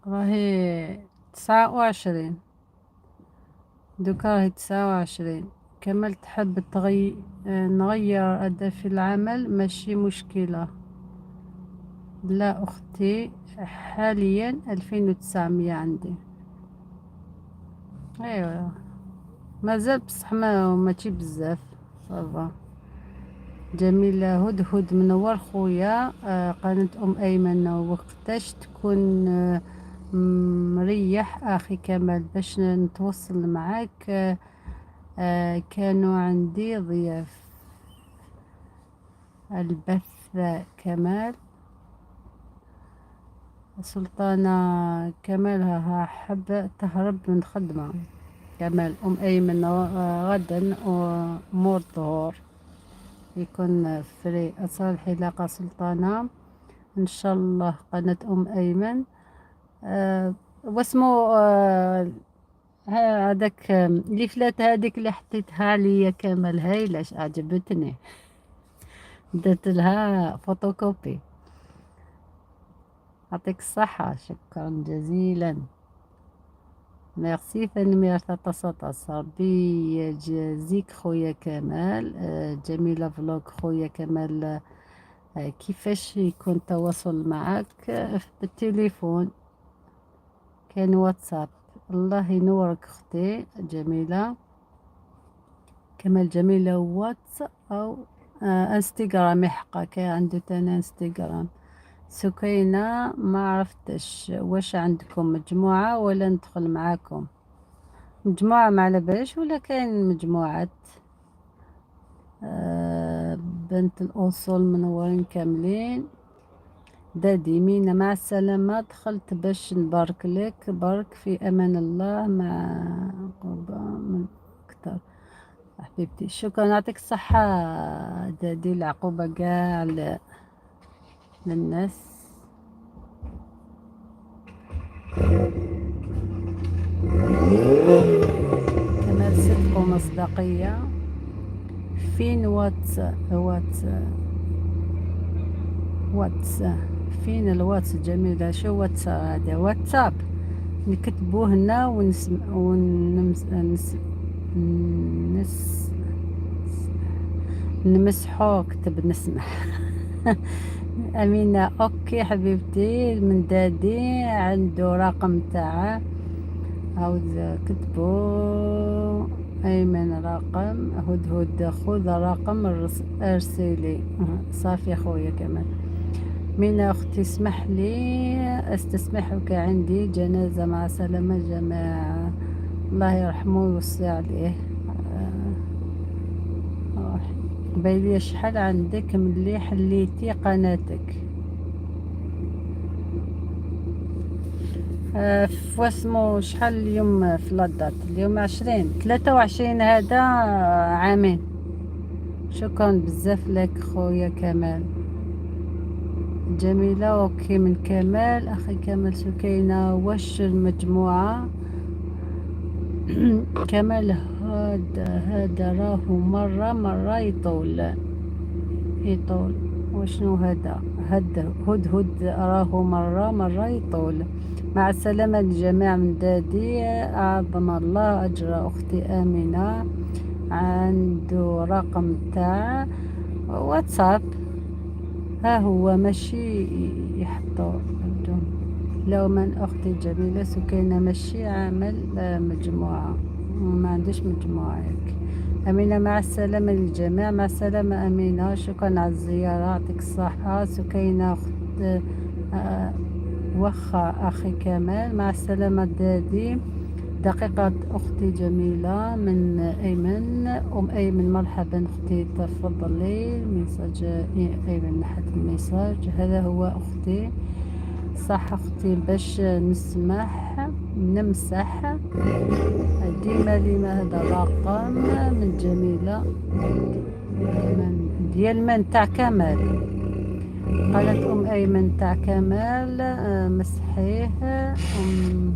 راهي 29 دوكا، راهي 29. كمال تحب نغير أداة في العمل؟ ماشي مشكلة. لا أختي، حاليا 2900 عندي. أيوا مازال بصح ما ماشي بزاف، ça va. جميلة هدهد منور خويا. قناة أم أيمن وقتاش تكون مريح أخي كمال باش نتوصل معاك؟ كانوا عندي ضياف. البث كمال سلطانة كمال ها حب تهرب من خدمة. كمال أم أيمن غدا مور الظهور يكون free. أسرار الحلاقة سلطانة إن شاء الله. قناة أم أيمن واسمو هذاك اللي فلات هذيك اللي حطيتها عليا كمال هايلة عجبتني، درت لها فوتوكوبي. يعطيك الصحة، شكرا جزيلا، ميرسي. فنمير ثلاثة ربي يجازيك خويا كمال. جميلة vlog خويا كمال، كيفاش يكون التواصل معك؟ بالتليفون، كاين واتساب. الله ينورك اختي جميلة. كمال جميلة واتس او انستغرام، حقا كاين عنده تاني انستغرام. سكينة ما عرفتش واش عندكم مجموعة ولا ندخل معاكم مجموعة، ما على باليش ولا كاين مجموعات. بنت الأصول منورين كاملين. دادي مينا مع السلامة، دخلت باش نبارك لك، بارك في أمان الله مع قربة من أكثر حبيبتي. شكرا، يعطيك الصحة دادي، العقوبة كاع للناس. كمال صدق ومصداقية. فين واتس واتس واتس؟ فين الواتس جميلة؟ شو واتس هذا؟ واتساب نكتبوه هنا ونسم ونمس نس نس نمسحو. كتب نسمح. أمينة OK حبيبتي، من دادي عنده رقم تاعه، عاود كتبو أيمن رقم هدهد، خذ رقم ارسلي. صافي خويا كمان. مينا أختي اسمح لي استسمحك، عندي جنازة، مع سلامة جماعة. الله يرحمه ويوسع عليه. روح. قبيلية شحال عندك ملي حليتي قناتك؟ فواسمو شحال اليوم في la date؟ اليوم 20 23، هذا عامين. شكرا بزاف لك خويا كمال. جميلة OK من كمال، أخي كمال. سكينة واش المجموعة؟ كمال هذا راهو مرة مرة يطول يطول. وشنو هذا؟ هد هدهد راهو مرة مرة يطول. مع السلامة للجميع من دادي، أعظم الله أجر أختي آمنة. عنده رقم تاع واتساب، ها هو ماشي يحطو. لو من أختي جميلة سكينة ماشي عامل مجموعة، ما عندوش مجموعة ياك. أمينة مع السلامة للجميع. مع السلامة أمينة، شكرا على الزيارة، يعطيك الصحة. سكينة أخت وخا أخي كمال، مع السلامة دادي. دقيقة أختي جميلة من أيمن، أم أيمن مرحبا أختي، تفضلي. message أيمن نحت ال message. هذا هو أختي، صح أختي باش نسمح نمسح ديما لما هذا الرقم من جميلة من ديال من تاع كمال. قالت أم أيمن تاع كمال مسحيه. أم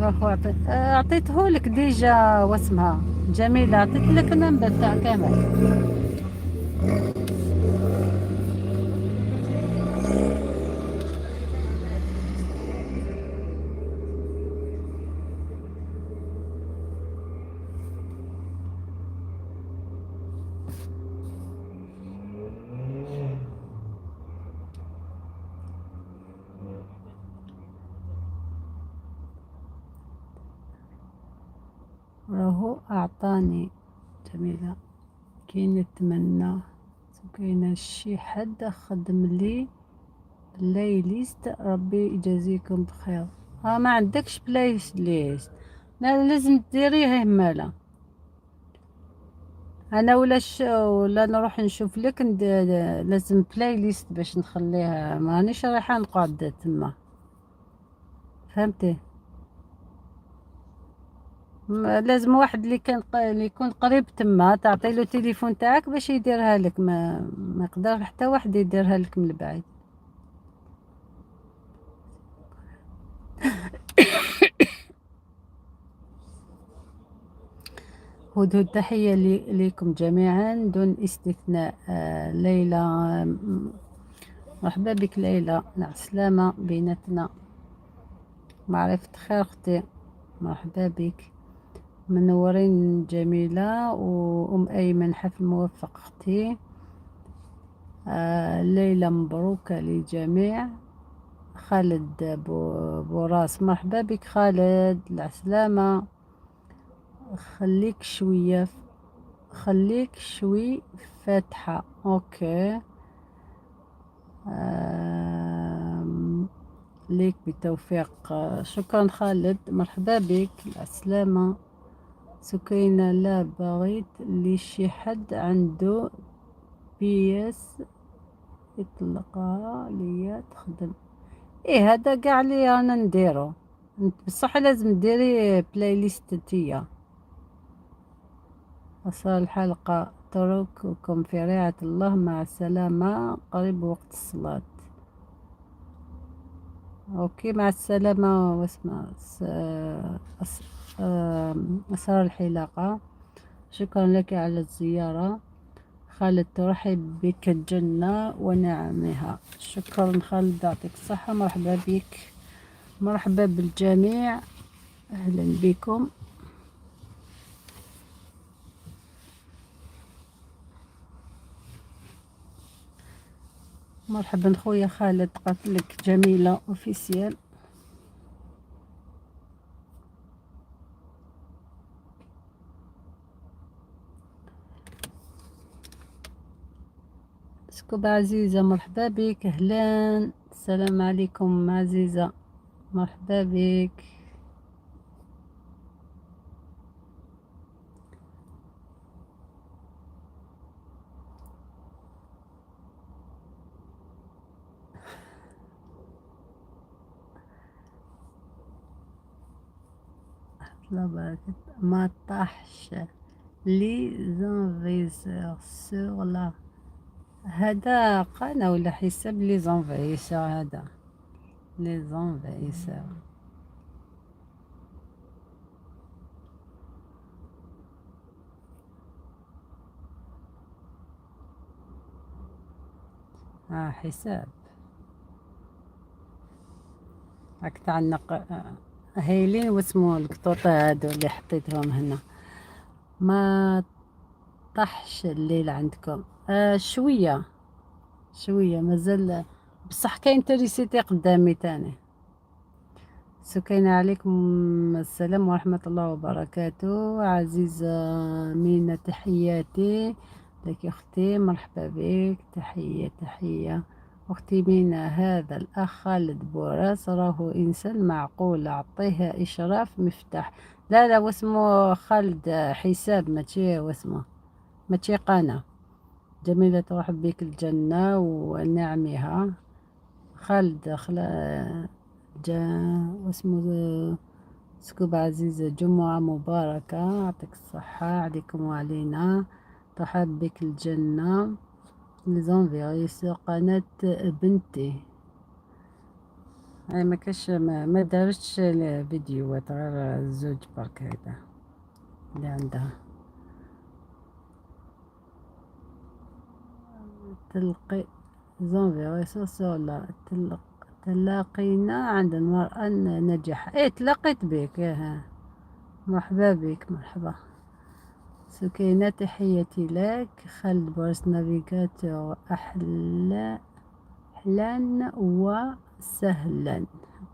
راهو عطيته لك déjà واسمها جميلة، عطيت لك numéro تاع كمال. راهو أعطاني جميلة. كي نتمنى كاين شي حد خدم لي playlist، ربي يجازيكم بخير. ما عندكش playlist؟ لا لازم ديريه مالا. انا ولا نروح نشوف لك، لازم playlist باش نخليها، مانيش رايحه نقعد تما، فهمتي؟ لازم واحد اللي يكون قريب تما تعطي له التليفون تاعك باش يديرها لك، ما يقدر حتى واحد يديرها لك من البعيد. هدهد تحية لكم جميعا دون استثناء. ليلى مرحبا بك ليلى، مع السلامة بيناتنا، معرفة خير أختي، مرحبا بك. منورين جميلة وأم أيمن، حفل موفق أختي. ليلى مبروكة للجميع. خالد بوراس مرحبا بك خالد، العسلامة. خليك شوية، خليك شوي فاتحة. OK ليك بالتوفيق. شكرا خالد، مرحبا بك، العسلامة. سكينة لا بغيت لي شي حد عنده بيس يطلقها ليا تخدم. ايه هذا كاع اللي رانا نديرو، بصح لازم ديري playlist تيا. وصل الحلقة، ترككم في رعاية الله، مع السلامة، قريب وقت الصلاة. OK مع السلامة. واسمع أسرار الحلاقة، شكرا لك على الزيارة. خالد ترحب بك الجنة ونعمها. شكرا خالد، يعطيك الصحة، مرحبا بك، مرحبا بالجميع، أهلا بكم. مرحبا خويا خالد، قاتلك جميلة officiel. سكوب عزيزة مرحبا بك، أهلا، السلام عليكم عزيزة، مرحبا بك. الله وبركاته. ما طاحش les envahisseurs sur la، هذا قناة ولا حساب les envahisseurs؟ هذا les envahisseurs. حساب راك تعنق هايلين. واسمو القطوطة هادو اللي حطيتهم هنا. ما طاحش الليل عندكم؟ شوية شوية مازال، بصح كاين تريسيتي قدامي تاني. سكينة عليكم السلام ورحمة الله وبركاته. عزيزة مينة تحياتي لك أختي، مرحبا بك. تحية تحية أختي مينة. هذا الأخ خالد بوراس راهو إنسان معقول، أعطيه إشراف مفتاح. لا لا، واسمه خالد حساب، ماشي واسمه، ماشي قناة. جميلة ترحب بك الجنة ونعمها. خالد خلا جا واسمه سكوب. عزيزة جمعة مباركة، يعطيك الصحة عليكم وعلينا. ترحب بك الجنة. les envahisseurs قناة بنتي. هاي ما كاش، ما دارتش فيديوهات، غير زوج برك هكذا اللي عندها. تلقي les envahisseurs لا تلاقينا عند المرأة الناجحة. ايه تلاقيت بك، ايه مرحبا بك، مرحبا سكينة، تحياتي لك. خالد بورس navigateur، أحلى أهلا وسهلا.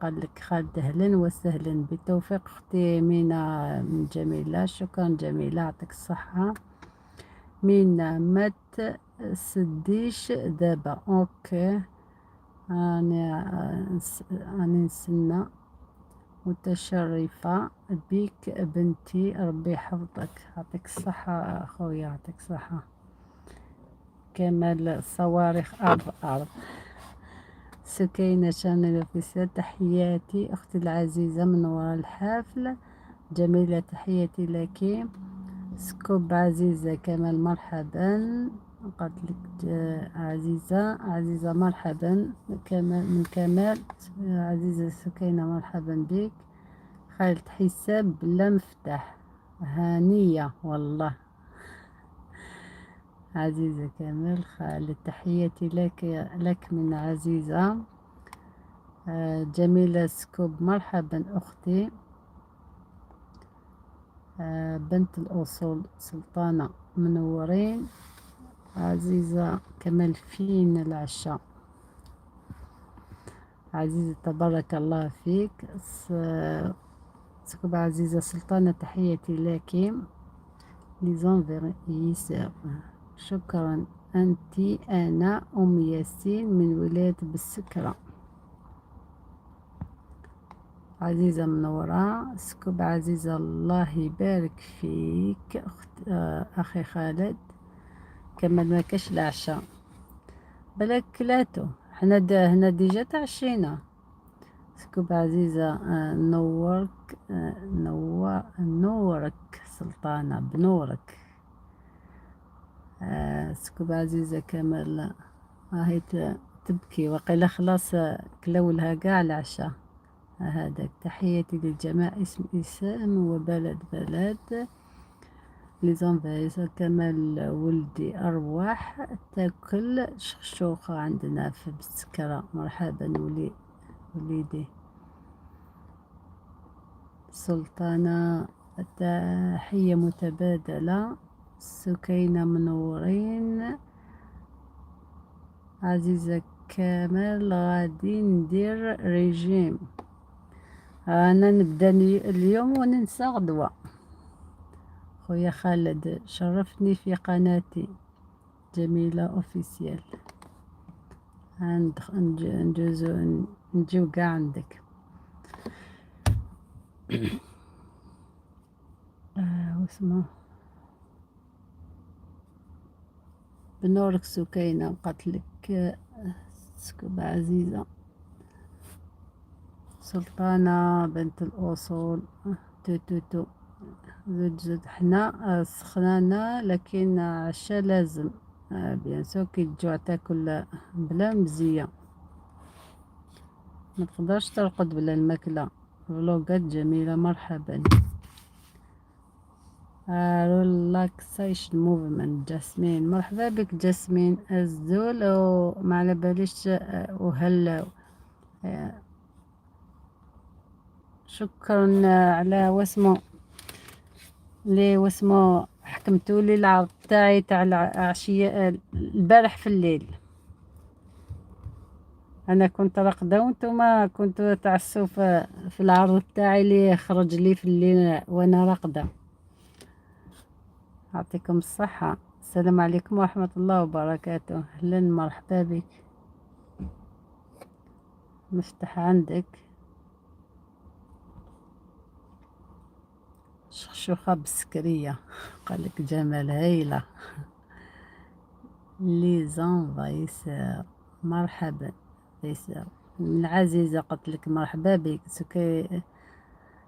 قال لك خالد أهلا وسهلا، بالتوفيق أختي مينا من جميلة. شكرا جميلة، يعطيك الصحة. مينا ما تسديش دابا؟ OK، راني نستنى. متشرفة بك بنتي، ربي يحفظك، يعطيك الصحة خويا، يعطيك الصحة. كمال الصواريخ أرض أرض. سكينة chaîne officielle، تحياتي أختي العزيزة من وراء الحفل. جميلة تحياتي لك. سكوب عزيزة كمال مرحبا. قالت لك عزيزة، عزيزة مرحبا. كمال من كمال. عزيزة سكينة مرحبا بك. خالد حساب بلا مفتاح، هانية والله. عزيزة كمال خالد تحياتي لك من عزيزة. جميلة سكوب مرحبا أختي. بنت الأصول سلطانة منورين. عزيزة كمال فين العشاء؟ عزيزة تبارك الله فيك. سكوب عزيزة سلطانة تحياتي لك. les envahisseurs شكرا. أنت أنا أم ياسين من ولاية بسكرة. عزيزة منورة. سكوب عزيزة الله يبارك فيك أخت أخي خالد. كمل ما كاش العشاء؟ بلاك كلاتو، حنا هنا déjà تعشينا. سكوب عزيزة نورك، نور نورك سلطانة بنورك. سكوب عزيزة كمال راهي تبكي وقيلا خلاص كلاولها قاع العشاء هذاك. تحياتي للجميع، اسم اسم وبلد بلد. les envahisseurs كمال ولدي أرواح تاكل شخشوخة عندنا في بسكرة. مرحبا وليدي. سلطانة تحية متبادلة. سكينة منورين. عزيزة كمال غادي ندير ريجيم، انا نبدا اليوم وننسى غدوة. خويا خالد شرفني في قناتي جميلة officielle. نجوزو نجيو قاع عندك. واسمه بنورك سكينة. قالت سكوب عزيزة سلطانة بنت الأصول. تو تو تو زوج زوج. حنا سخنانة لكن عشا لازم. Bien sûr، كي تجوع تاكل بلا مزية، ما تقدرش ترقد بلا الماكلة. فلوقات جميلة، مرحبا. relaxation movement جاسمين، مرحبا بك جاسمين. الزول وما على باليش وهل شكرا على واسمو لي واسمو حكمتوا لي العرض تاعي تاع العشية البارح في الليل. انا كنت راقده وانتم كنتوا تعسوا في العرض تاعي اللي خرج لي في الليل وانا راقده. يعطيكم الصحة. السلام عليكم ورحمة الله وبركاته. اهلا، مرحبا بك. مفتح عندك شخشوخة بسكرية، قالك جمال هايلة. les envahisseurs، مرحبا من عزيزة، قلت لك مرحبا بك سكي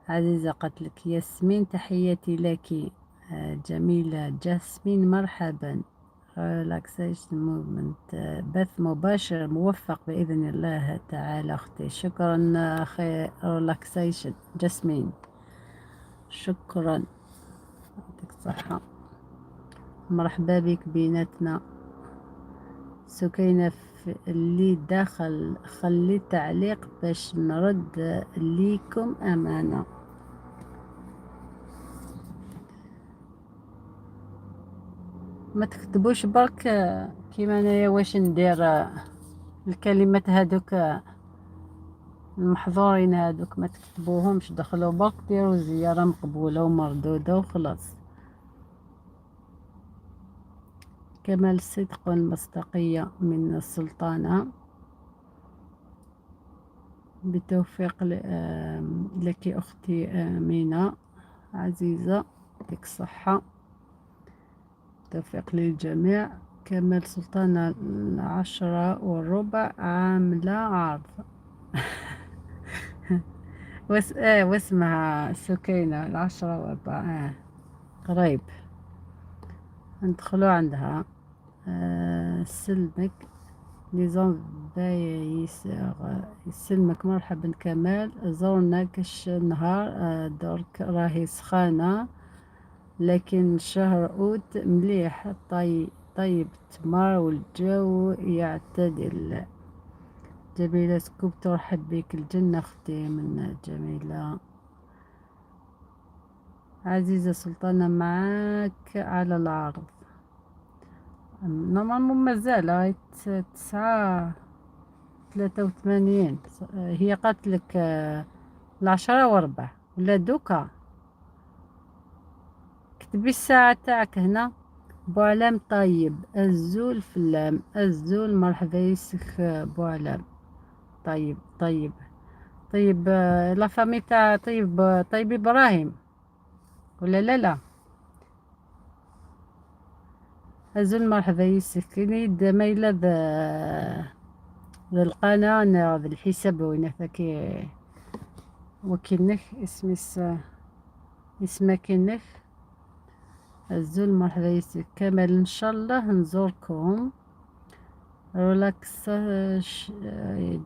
عزيزة. قالت لك ياسمين تحياتي لك. جميلة جاسمين، مرحبا. relaxation movement، بث مباشر موفق بإذن الله تعالى أختي. شكرا أخي relaxation جاسمين، شكرا، يعطيك الصحة. مرحبا بك بيناتنا. سكينة اللي داخل خلي تعليق باش نرد ليكم أمانة. ما تكتبوش برك كيما انايا واش ندير الكلمات هادوك المحظورين هادوك ما تكتبوهمش، دخلوا برك ديروا زيارة مقبولة ومردودة وخلاص. كمال الصدق والمصداقية من السلطانة. بالتوفيق لك أختي أمينة عزيزة، يعطيك الصحة. توفيق للجميع. كمال سلطانة 10:15 عاملة عرض. واسمها سكينة 10:15 قريب ندخلو عندها. سلمك les envahisseurs يسلمك. مرحبا كمال، زورنا كش نهار. درك راهي سخانة لكن شهر أوت مليح، طيب التمر والجو يعتدل. جميلة سكوب ترحب بك الجنة أختي من جميلة. عزيزة سلطانة معاك على العرض. normalement مازال راهي 9:83، هي قالت لك 10:15 ولا دوكا. كتبي الساعة تاعك هنا. بوعلام طيب الزول فلام الزول، مرحبا يسخ بوعلام. طيب طيب طيب، la famille تاع طيب طيب ابراهيم ولا لا؟ لا الزول مرحبا يسك. كاين ما الا ذا القناة ذا الحساب وين ثاكي وكينك اسمس اسمك كنك الزول مرحبا يسك. كمال ان شاء الله نزوركم. relax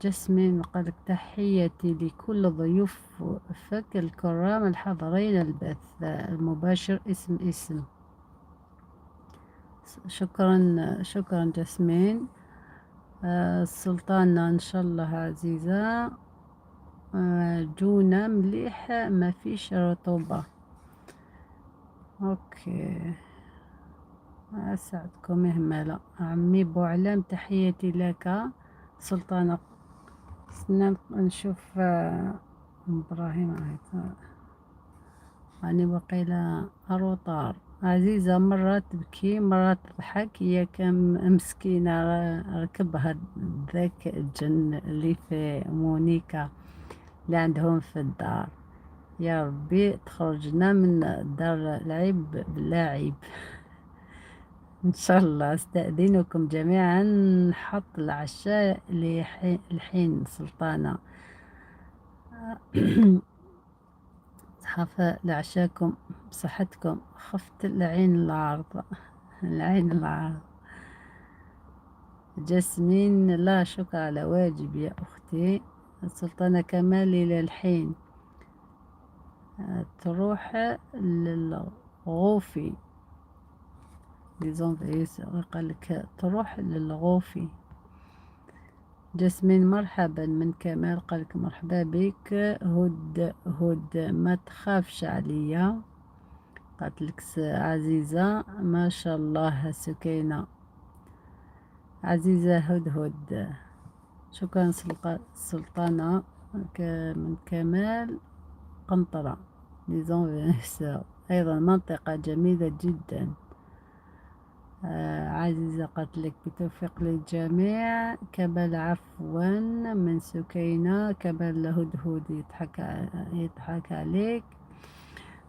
جاسمين قالك تحياتي لكل ضيوفك الكرام الحاضرين البث المباشر. اسم اسم. شكرا شكرا جاسمين. السلطانة ان شاء الله عزيزة. جونا مليح ما فيش رطوبة. OK اسعدكم همالة. عمي بوعلام تحياتي لك سلطانة. استنى نشوف ابراهيم راني وقيلة اروطار. عزيزة مرة تبكي مرة تضحك، هي كان مسكينة ركبها ذاك الجن اللي في مونيكا اللي عندهم في الدار. يا ربي تخرجنا من دار العيب بلا عيب ان شاء الله. استأذنكم جميعا، نحط العشاء لحين سلطانة. صحة لعشاكم، بصحتكم. خفت العين العارضة، العين العارضة. جاسمين لا شكر على واجب يا أختي. السلطانة كمال إلى الحين تروح للغوفي، les envahisseurs، قال لك تروح للغوفي. جاسمين مرحبا من كمال، قال لك مرحبا بك. هد هد ما تخافش عليا، قالت لك عزيزة ما شاء الله سكينة. عزيزة هدهد، شكرا سلطانة من كمال قنطرة. les envahisseurs أيضا منطقة جميلة جدا. عزيزة قالت لك بتوفيق للجميع. كمال عفوا من سكينة. كمال هدهد يضحك عليك.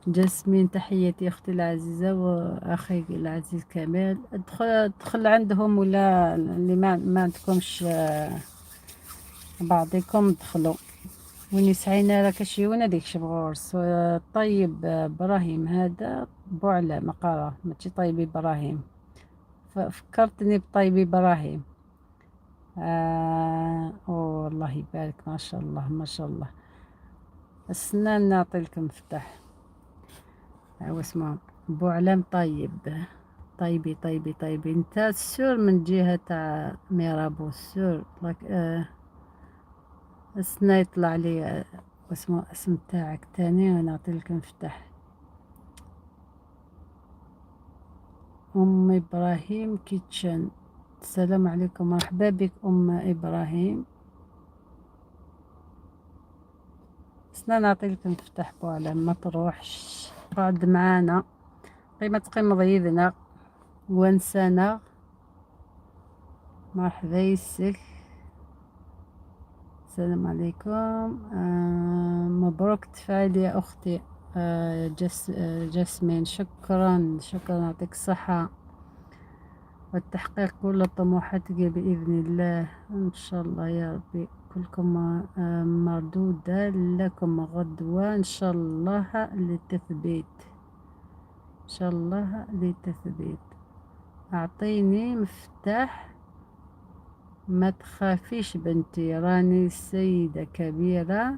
جاسمين تحياتي أختي العزيزة وأخي العزيز كمال. ادخل عندهم ولا اللي ما عندكمش، بعضكم دخلوا. وين سعينا راك شي وين هذيك شبغورس. طيب، ابراهيم هذا بوعلى مقارة ماشي طيب ابراهيم، فكرتني بطيب ابراهيم. الله يبارك، ما شاء الله ما شاء الله. السنان نعطي لكم مفتاح، هو اسمه بوعلام. طيب طيبي طيبي طيبي، انت sûr من جهة تاع ميرابو sûr. السنة يطلع لي، واسمه اسم تاعك تاني ونعطي لك مفتاح. ام ابراهيم كيتشن، السلام عليكم، مرحبا بك ام ابراهيم. سنة نعطي لك مفتاح بوعلام، ما تروحش، قعد معانا قيمة قيمة ضيدنا ونسانا. مرحبا يسك، السلام عليكم. مبروك تفاعل يا أختي. جاسمين، شكرا شكرا، يعطيك الصحة والتحقيق كل طموحاتك بإذن الله إن شاء الله يا ربي. كلكم مردودة لكم غدوة إن شاء الله للتثبيت، إن شاء الله للتثبيت. أعطيني مفتاح، ما تخافيش بنتي، راني سيدة كبيرة،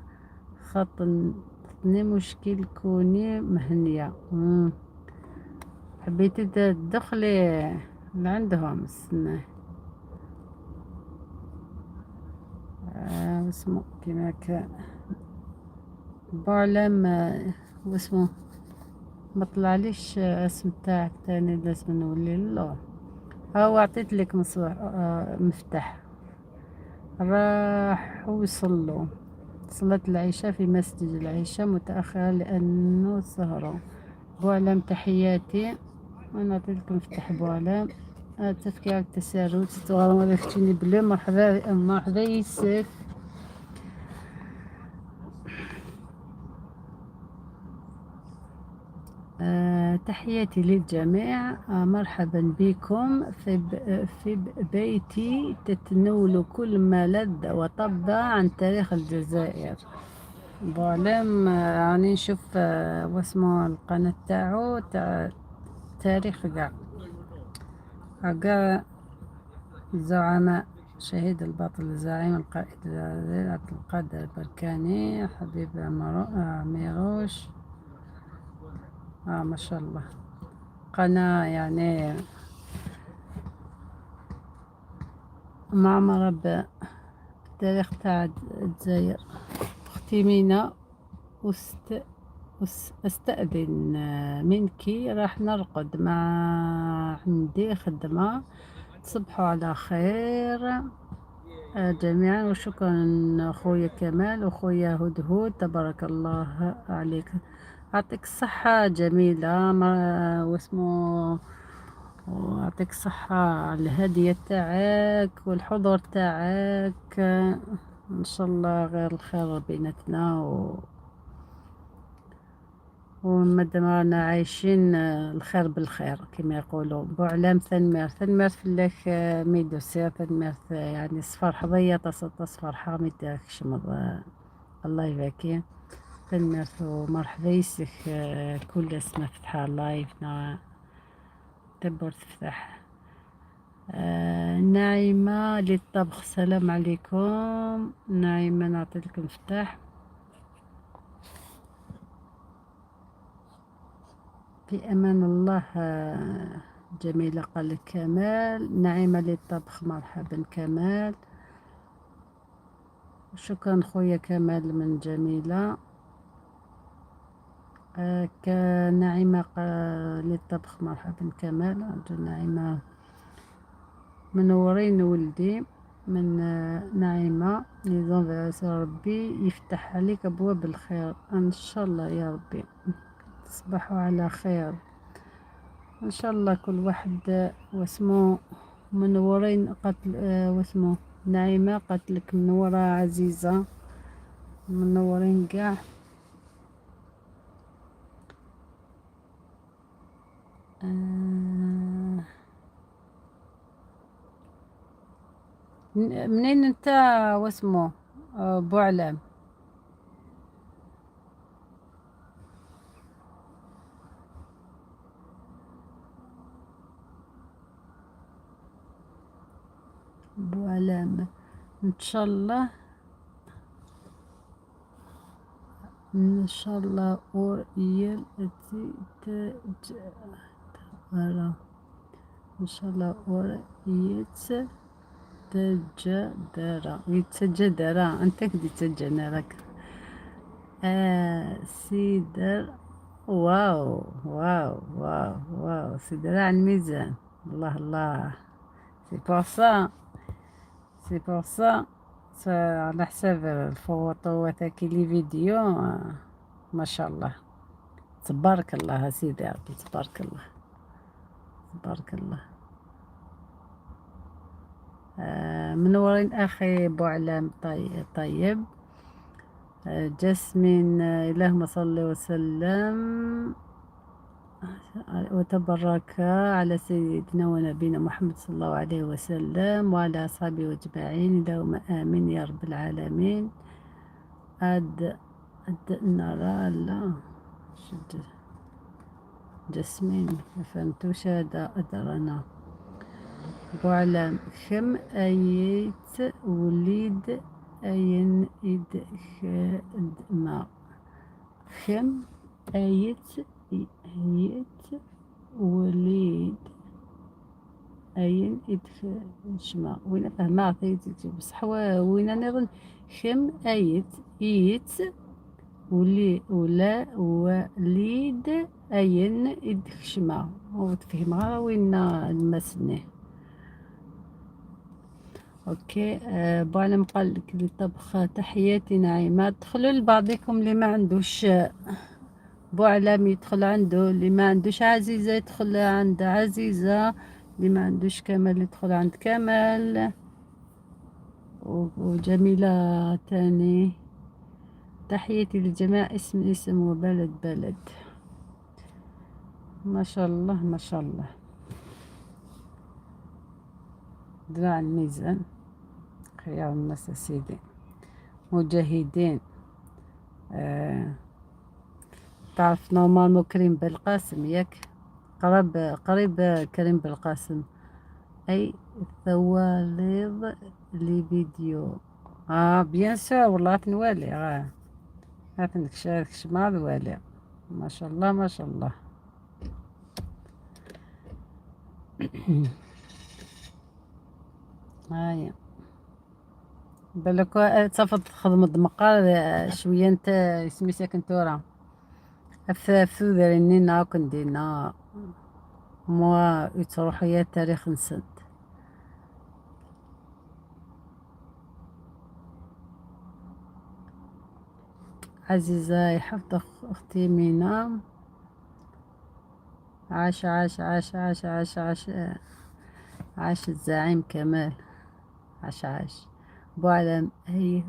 خطني مشكل، كوني مهنية. حبيتي تدخلي لعندهم السنة. واسمو كيما بوعلام، واسمو ما طلعليش اسم تاعك تاني، لازم نولي له. ها هو عطيت لك مفتاح. راحوا يصلوا صلاة العشاء في مسجد العشاء متأخرة لأنه سهروا. بوعلام تحياتي، ونعطي لكم مفتاح بوعلام. تفكير التسارع تتغرم هذاك بلو. مرحبا مرحبا يوسف. تحياتي للجميع. مرحبا بكم في بيتي، تتناولوا كل ما لذ وطب عن تاريخ الجزائر. بوعلام، راني نشوف، واسمو القناة تاعو تاع تاريخ كاع كاع الزعماء، شهيد البطل الزعيم القائد عبد القادر البركاني، حبيب عميروش. ما شاء الله، قناة معمرة بالتاريخ تاع الجزائر. أختي مينا، أستأذن منك، راح نرقد، ما عندي خدمة. تصبحوا على خير جميعا، وشكرا خويا كمال وخويا هدهد، تبارك الله عليك، يعطيك الصحة جميلة. ما واسمو، ويعطيك الصحة على الهدية تاعك والحضور تاعك، إن شاء الله غير الخير بيناتنا، ومادام رانا عايشين الخير بالخير كما يقولوا. بوعلام ثنمير ثنمير فلاك ميدوسير ثنمير، يعني صفر حظية تصفر حامي تاعك شمض. الله يبارك. تنمرت ومرحبا يسك كل اسمه فتحة live تبور تفتح. نعيمة للطبخ، السلام عليكم نعيمة، نعطي لك مفتاح. في أمان الله. جميلة قال لك كمال. نعيمة للطبخ مرحبا كمال، شكرا خويا كمال من جميلة. كنعيمة للطبخ مرحبا كمال. نعيمة منورين ولدي من نعيمة نظام، ربي يفتح عليك أبواب الخير إن شاء الله يا ربي. تصبحوا على خير إن شاء الله. كل واحد واسمو منورين قتل واسمو نعيمة قتلك منورة عزيزة، منورين كاع. منين انت واسمو بوعلام؟ بوعلام ان شاء الله، ان شاء الله اور يل تي ان شاء الله اور يت تجدر يتجدر انت كدي تجنرك. سيدر، واو واو واو واو، سيدر على الميزان. الله الله، c'est pour ça، c'est pour ça على حساب الفوطو تاكي les vidéos. ما شاء الله تبارك الله سيدي ربي، تبارك الله تبارك الله. منورين أخي بوعلام. طيب جاسمين، اللهم صل وسلم وتبارك على سيدنا ونبينا محمد صلى الله عليه وسلم وعلى أصحابه أجمعين، اللهم آمين يا رب العالمين. أد أد نرى لا شد جاسمين ما فهمتوش هذا أدرنا. بوعلام كم أيت وليد أين إد خدمة، كم أيت يت وليد أين إد خدمة، وين فهمها بصح وين نظن كم أيت إيت ولي ولا وليد أين إد خشمة، وتفهم غير وين المسني. OK بوعلم قال لك للطبخ تحياتي نعيمة. دخلوا لبعضكم اللي ما عندوش بوعلم يدخل عنده، اللي ما عندوش عزيزة يدخل عند عزيزة، اللي ما عندوش كمال يدخل عند كمال، وجميلة تاني. تحياتي للجميع، اسم اسم وبلد بلد. ما شاء الله ما شاء الله. دراع الميزان خيار الناس سيدي، مجاهدين. تعرف normalement كريم بالقاسم ياك، قريب قريب كريم بالقاسم. اي ثواليض les vidéos bien sûr والله تنوالي شمال والي. ما شاء الله ما شاء الله. هايا بالك تصفط تخدم الدمقار شوية انت سميتك انتورا ثوذرينينا كندينا موا يتروح يا تاريخ نسد. عزيزة يحفظك أختي مينا. عاش عاش عاش عاش عاش عاش عاش الزعيم كمال، عاش عاش بوعلم. هي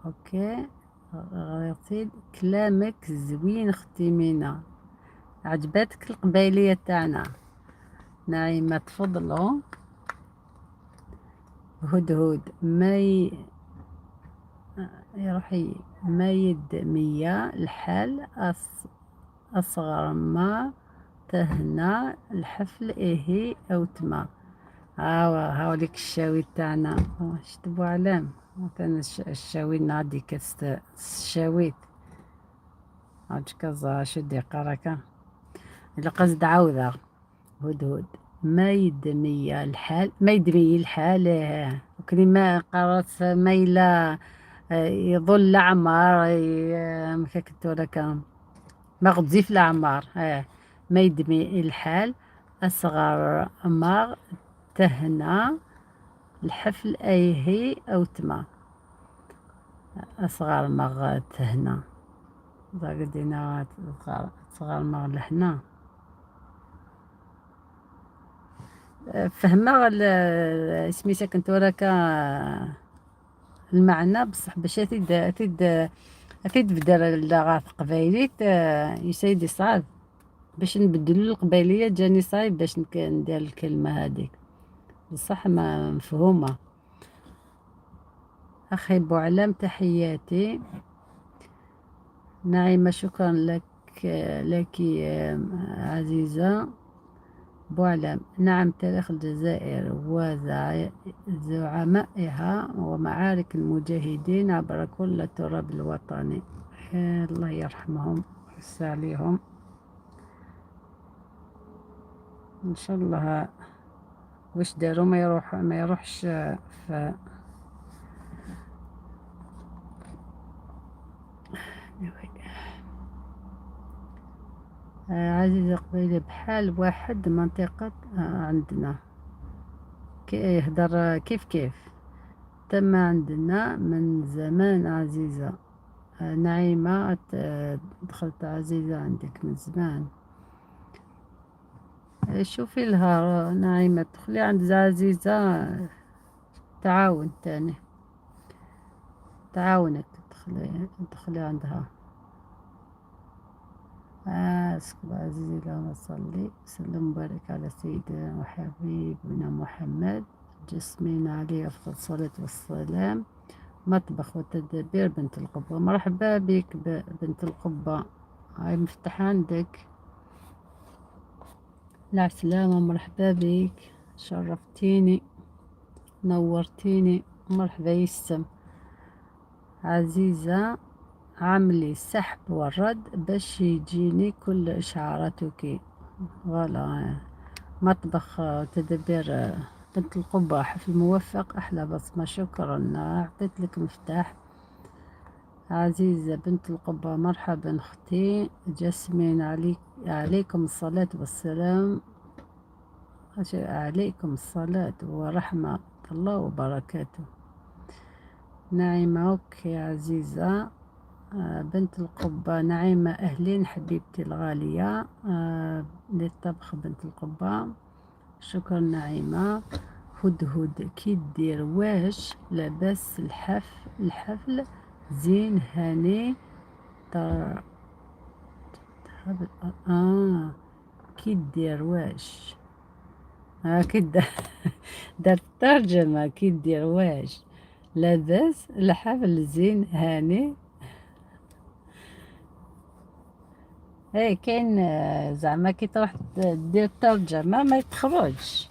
OK غيرتي كلامك زوين اختي مينا، عجبتك القبايلية تاعنا. نعيمة تفضلوا. هدهد يروحي ما يدمية الحال أصغر ما تهنى الحفل إيه أو تما. هاوليك الشاوي تاعنا، شت بوعلام مثلا الشاوي نادي كاس الشاويت عاد كازا شدي قراكا إلا قصد عاودة. هدهد ما يدمي الحال، ما يدمي الحال، وكلمة قرات ما إلا يظل الأعمار، ما كنت ولا ما غتزيف الأعمار. ما يدمي الحال أصغر ما تهنى الحفل أيهي أو تما. أصغر ما تهنى دينا أصغر ما لهنا. فهمة سميتها كنت وراك المعنى بصح باش تيد تبدل اللغة قبايليت يسيدي صعب باش نبدلو القبايلية، جاني صعيب باش ندير الكلمة هذيك بصح ما مفهومة. أخي بوعلام تحياتي. نعيمة شكرا لك عزيزة. بوعلام نعم، تاريخ الجزائر وزعمائها ومعارك المجاهدين عبر كل التراب الوطني، الله يرحمهم ويوسع عليهم ان شاء الله. واش داروا ما يروحش في عزيزة قبيلة بحال واحد منطقة عندنا يهدر كيف كيف تم عندنا من زمان. عزيزة نعيمة دخلت عزيزة عندك من زمان، شوفي لها نعيمة، دخلي عند عزيزة تعاون تاني، تعاونك، دخلي عندها. أسكب عزيزي، اللهم صل وسلم وبارك على سيدنا وحبيبنا محمد جسمين عليه أفضل الصلاة والسلام. مطبخ وتدابير بنت القبة، مرحبا بك بنت القبة، هاي مفتاح عندك. لا سلامة، مرحبا بك، شرفتيني نورتيني، مرحبا يسم. عزيزة عملي سحب والرد باش يجيني كل إشعاراتك. فوالا مطبخ تدابير بنت القبة، حفل موفق، أحلى بصمة، شكرا، أعطيت لك مفتاح. عزيزة بنت القبة مرحبا أختي جاسمين، عليكم الصلاة والسلام، عليكم الصلاة ورحمة الله وبركاته. نعيمة أوكي عزيزة بنت القبة، نعيمة أهلين حبيبتي الغالية، للطبخ بنت القبة، شكرا نعيمة. هدهد كي دير واش لاباس الحفل زين هاني كي دير واش، كي دار الترجمة، كي دير واش لاباس الحفل زين هاني. ايه كاين زعما كي تروح دير الترجمة ما تخرجش،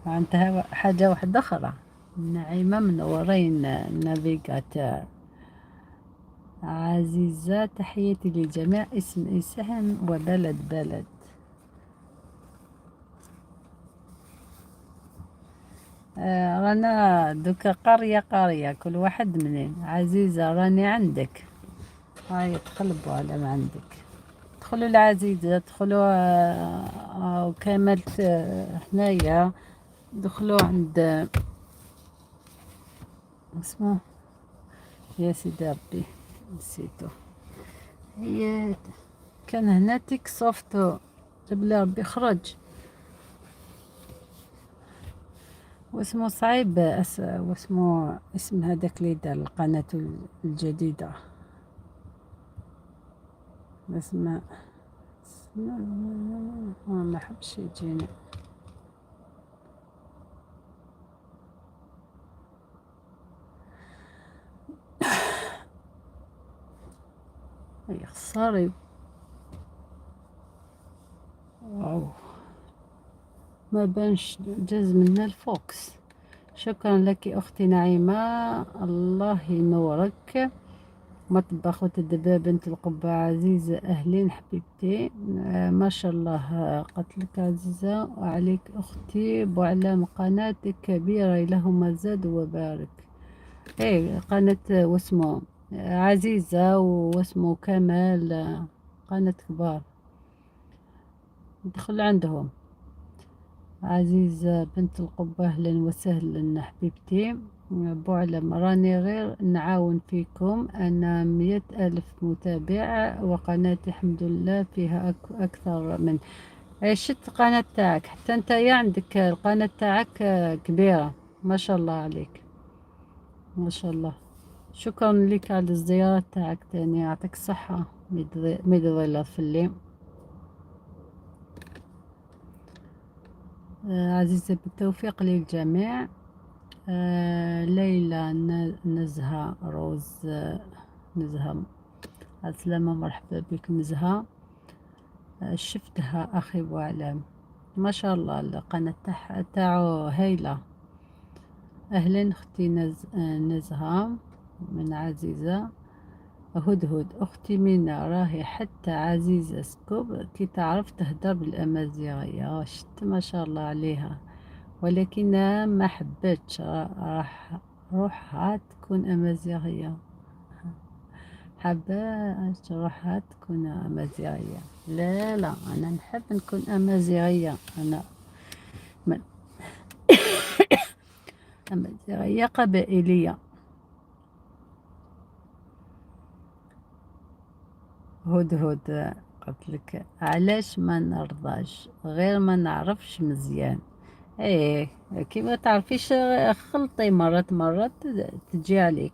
معناتها حاجة واحدة أخرى. نعيمة منورين navigateur. عزيزة تحياتي للجميع، اسم اسم وبلد بلد. رانا دوكا قرية قرية كل واحد منين. عزيزة راني عندك، هاي تقلبوا على ما عندك، دخلوا العزيزة، دخلوا وكملت هنايا، دخلوا عند اسمه يا سيدي ربي نسيتو، هي كان هنا تيك سوفت جاب ربي خرج واسمه صعيب، واسمه اسم هذاك اللي دار القناة الجديدة، اسمه ما حبش يجيني. يا خساري. واو، ما بانش، جاز منا الفوكس. شكرا لك أختي نعيمة، الله ينورك. مطبخ وتدبير بنت القبة عزيزة، أهلين حبيبتي. ما شاء الله. قتلك عزيزة وعليك أختي بوعلام، قناتك كبيرة اللهم زاد وبارك. ايه، قناة واسمه عزيزة واسمه كمال، قناة كبار، دخل عندهم. عزيزة بنت القبة، أهلا وسهلا حبيبتي. بوعلم راني غير نعاون فيكم، أنا 100,000 متابع وقناتي الحمد لله فيها أكثر من شت القناة تاعك. حتى انت يا عندك القناة تاعك كبيرة، ما شاء الله عليك، ما شاء الله. شكرا لك على الزيارة تاعك تاني، يعطيك الصحة. ميدي في الليل. عزيزة، بالتوفيق للجميع. ليلى نزهة روز، نزهة السلامة، مرحبا بك نزهة. شفتها أخي بوعلام، ما شاء الله القناة تاعو هايلة. أهلا أختي نزهة من عزيزة. هدهد أختي مينا، راهي حتى عزيزة سكوب كي تعرف تهدر بالأمازيغية، شت ما شاء الله عليها، ولكن ما حبتش راح روحها تكون أمازيغية، حابة روحها تكون أمازيغية. لا لا، أنا نحب نكون أمازيغية، أنا من أمازيغية قبائلية. هدهد قلت لك علاش ما نرضاش، غير ما نعرفش مزيان. ايه، كي ما تعرفيش خلطي مرات مرات تجي عليك.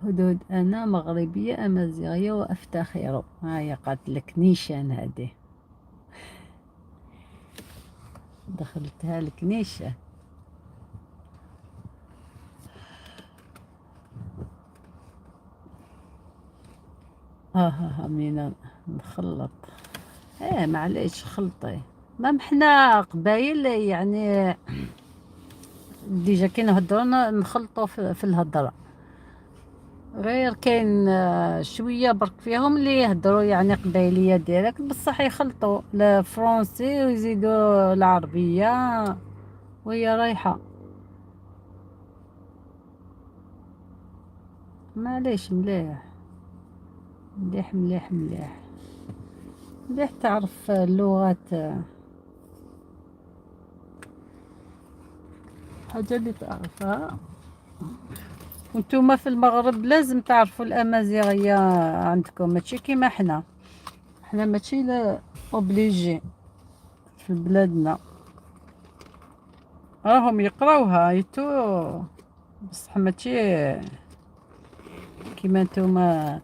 هدهد انا مغربية امازيغية وافتخر. هاي قالت لك نيشان، هذه دخلتها لك نيشان. ها ها ها مينا نخلط. ايه معليش خلطي، ما حنا قبايل يعني déjà كي نهضرو نخلطو في الهضرة، غير كاين شوية برك فيهم اللي يهضروا يعني قبايلية direct، بصح يخلطوا ال français ويزيدوا العربية وهي رايحة. معليش، مليح مليح مليح مليح مليح تعرف اللغات، حاجة اللي تعرفها. وانتوما في المغرب لازم تعرفوا الأمازيغية عندكم، ماشي كيما حنا، حنا ماشي لا obligé في بلادنا، راهم يقراوها et tout، بصح ماشي كيما نتوما.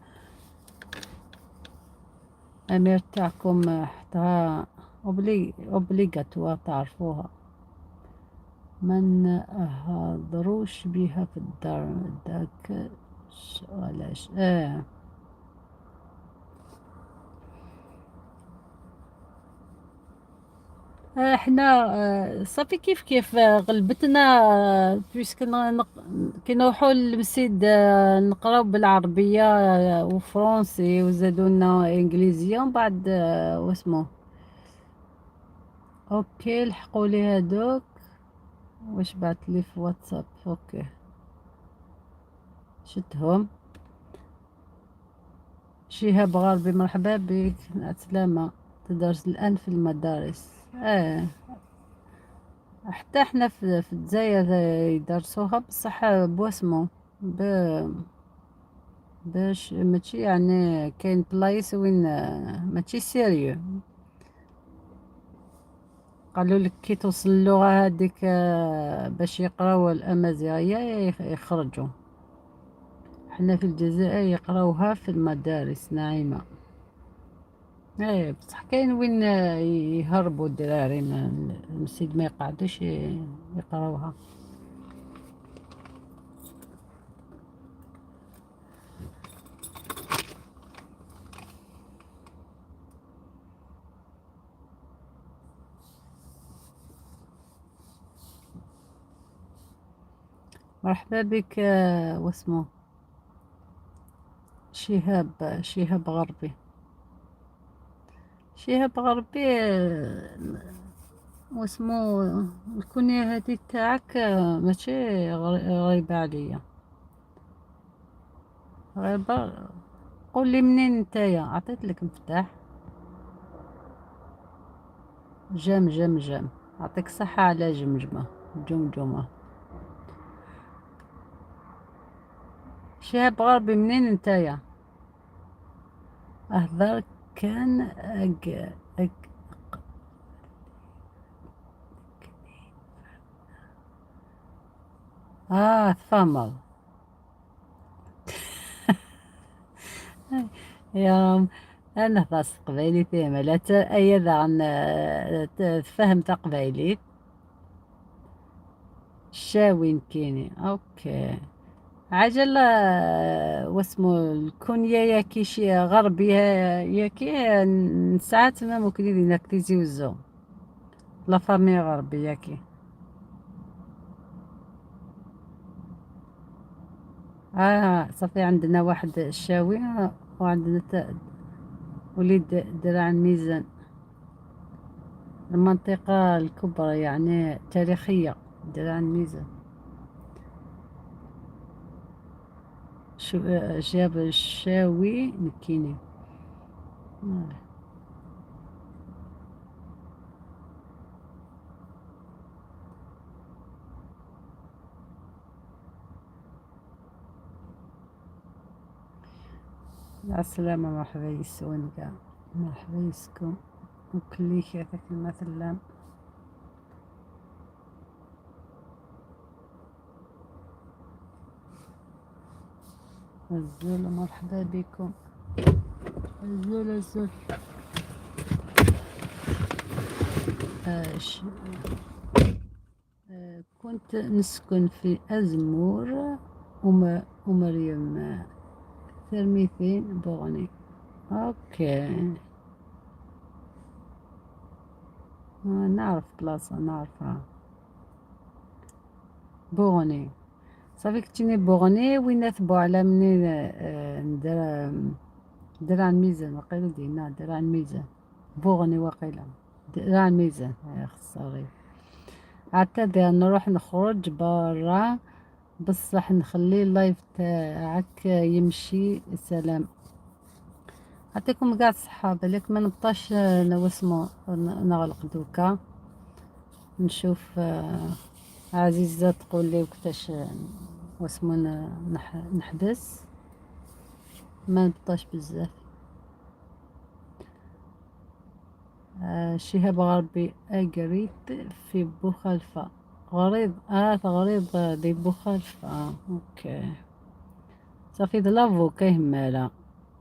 امير تاعكم حتى obligatoire تعرفوها، ما نهضروش بها في الدار داك علاش. احنا صافي كيف كيف، غلبتنا، puisque كي نروحو للمسيد نقراو بالعربية و français وزادونا انجليزية ومن بعد واسمو. OK، لحقوا لي هادوك واش بعث لي في واتساب. OK، شتهم. شهاب غربي، مرحبا بك، السلامة. تدرس الآن في المدارس. حتى احنا في الجزائر يدرسوها، بصح بواسمو باش ماشي يعني كاين بلايص وين ماشي sérieux، قالوا لك كي توصل اللغة هذيك باش يقراو الأمازيغية يخرجوا. حنا في الجزائر يقراوها في المدارس نعيمة. ايه، بصح كاين وين يهربوا الدراري من المسيد، ما يقعدوش يقراوها. مرحبا بك. واسمو شهاب، شهاب غربي، شهاب غربي. واسمو الكنية هذه تاعك ماشي غريبة عليا، غير قول لي منين نتايا. عطيت لك مفتاح. j'aime j'aime j'aime، يعطيك الصحة على جمجمة جمجمة. شهاب غربي منين نتايا؟ اهضر كان أق أق تفهموا يا انا خلاص قبايلي فيهم لا اي ذا تفهم تقبايلي شاوي كيني. OK عجل. واسمو الكنية ياكي شي غربي ياكي ساعات ما ممكن يدينا تيزي وزو la famille غربي ياكي. صافي عندنا واحد الشاوي وعندنا وليد درع الميزان، المنطقة الكبرى يعني تاريخية درع الميزان. شو جاب الشاوي نكيني. مع السلامة. مرحبا يسون كاع، مرحبا يسكم وكلي هذاك المثل. الزول مرحبا بكم. الزول الزول. كنت نسكن في أزمور ومريم ثرميثين بوغني. OK نعرف بلاصة نعرفها بوغني. صافي كتيني بوغني وين ثبو على منين ندير درع الميزان وقيلا دينا درع الميزان بوغني وقيلا درع الميزان. يا خساري اعتذر نروح نخرج برا بصح نخلي ال live تاعك يمشي. سلام، يعطيكم كاع الصحة. بالك ما نبطاش واسمو نغلق دوكا. نشوف عزيزة تقول لي وقتاش واسمو نحبس، ما نبطاش بزاف. شهاب غربي أقريت في بوخالفة غريض. غريض دي بوخالفة. OK صافي l'avocat يهمالا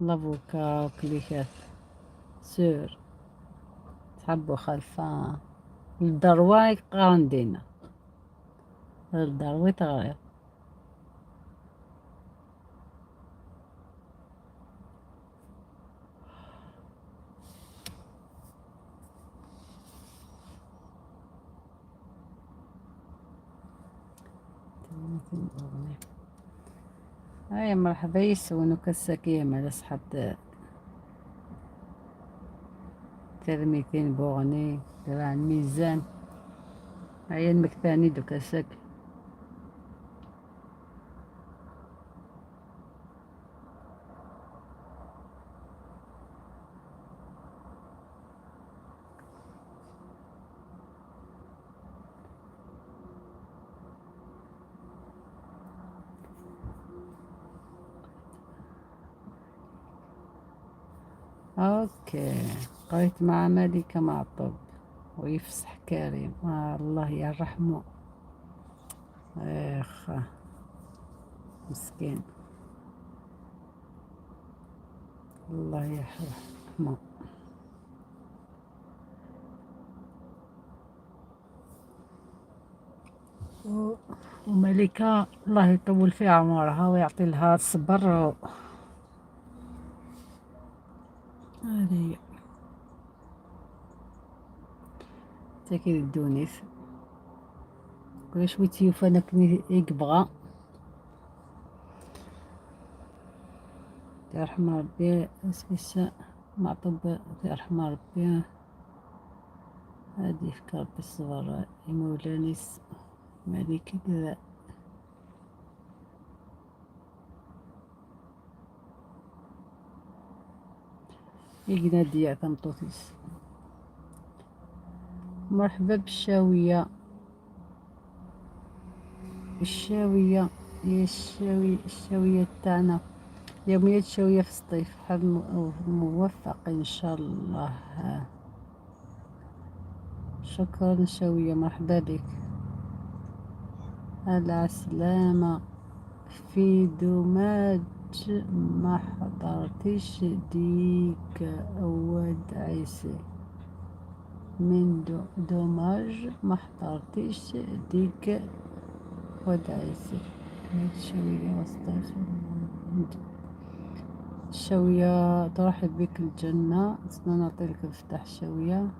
l'avocat كليكات sûr تحب بوخالفة الدرواي قراندينا الدروي تغريض. هيا مرحبا يسون وكساكية مع صحاب ترميتين بوغني درع الميزان. هيا المكثاني دوكا ساك. OK قريت مع ملكة معطوب ويفصح كريم. الله يرحمه. اخ مسكين الله يرحمه. وملكة الله يطول في عمرها ويعطي لها الصبر. هذه هي تاكيد الدونيس. كل شوي تيوفا انا كني يبغى. يرحم ربي سميس معطوب، يرحم ربي هادي فك ربي الصبر مولاني مالك كذا. يقنادية ثمطوطيس. مرحبا بالشاوية، الشاوية يا الشاوية، الشاوية تاعنا يومية الشاوية في الصيف. حظ موفق إن شاء الله. شكرا شاوية، مرحبا بك. على السلامة. في dommage ما حضرتيش ديك واد عيسى، من dommage ما حضرتيش ديك واد عيسى. الشاوية وسطيف، الشاوية ترحب بك الجنة. استنى نعطيلك مفتاح الشاوية.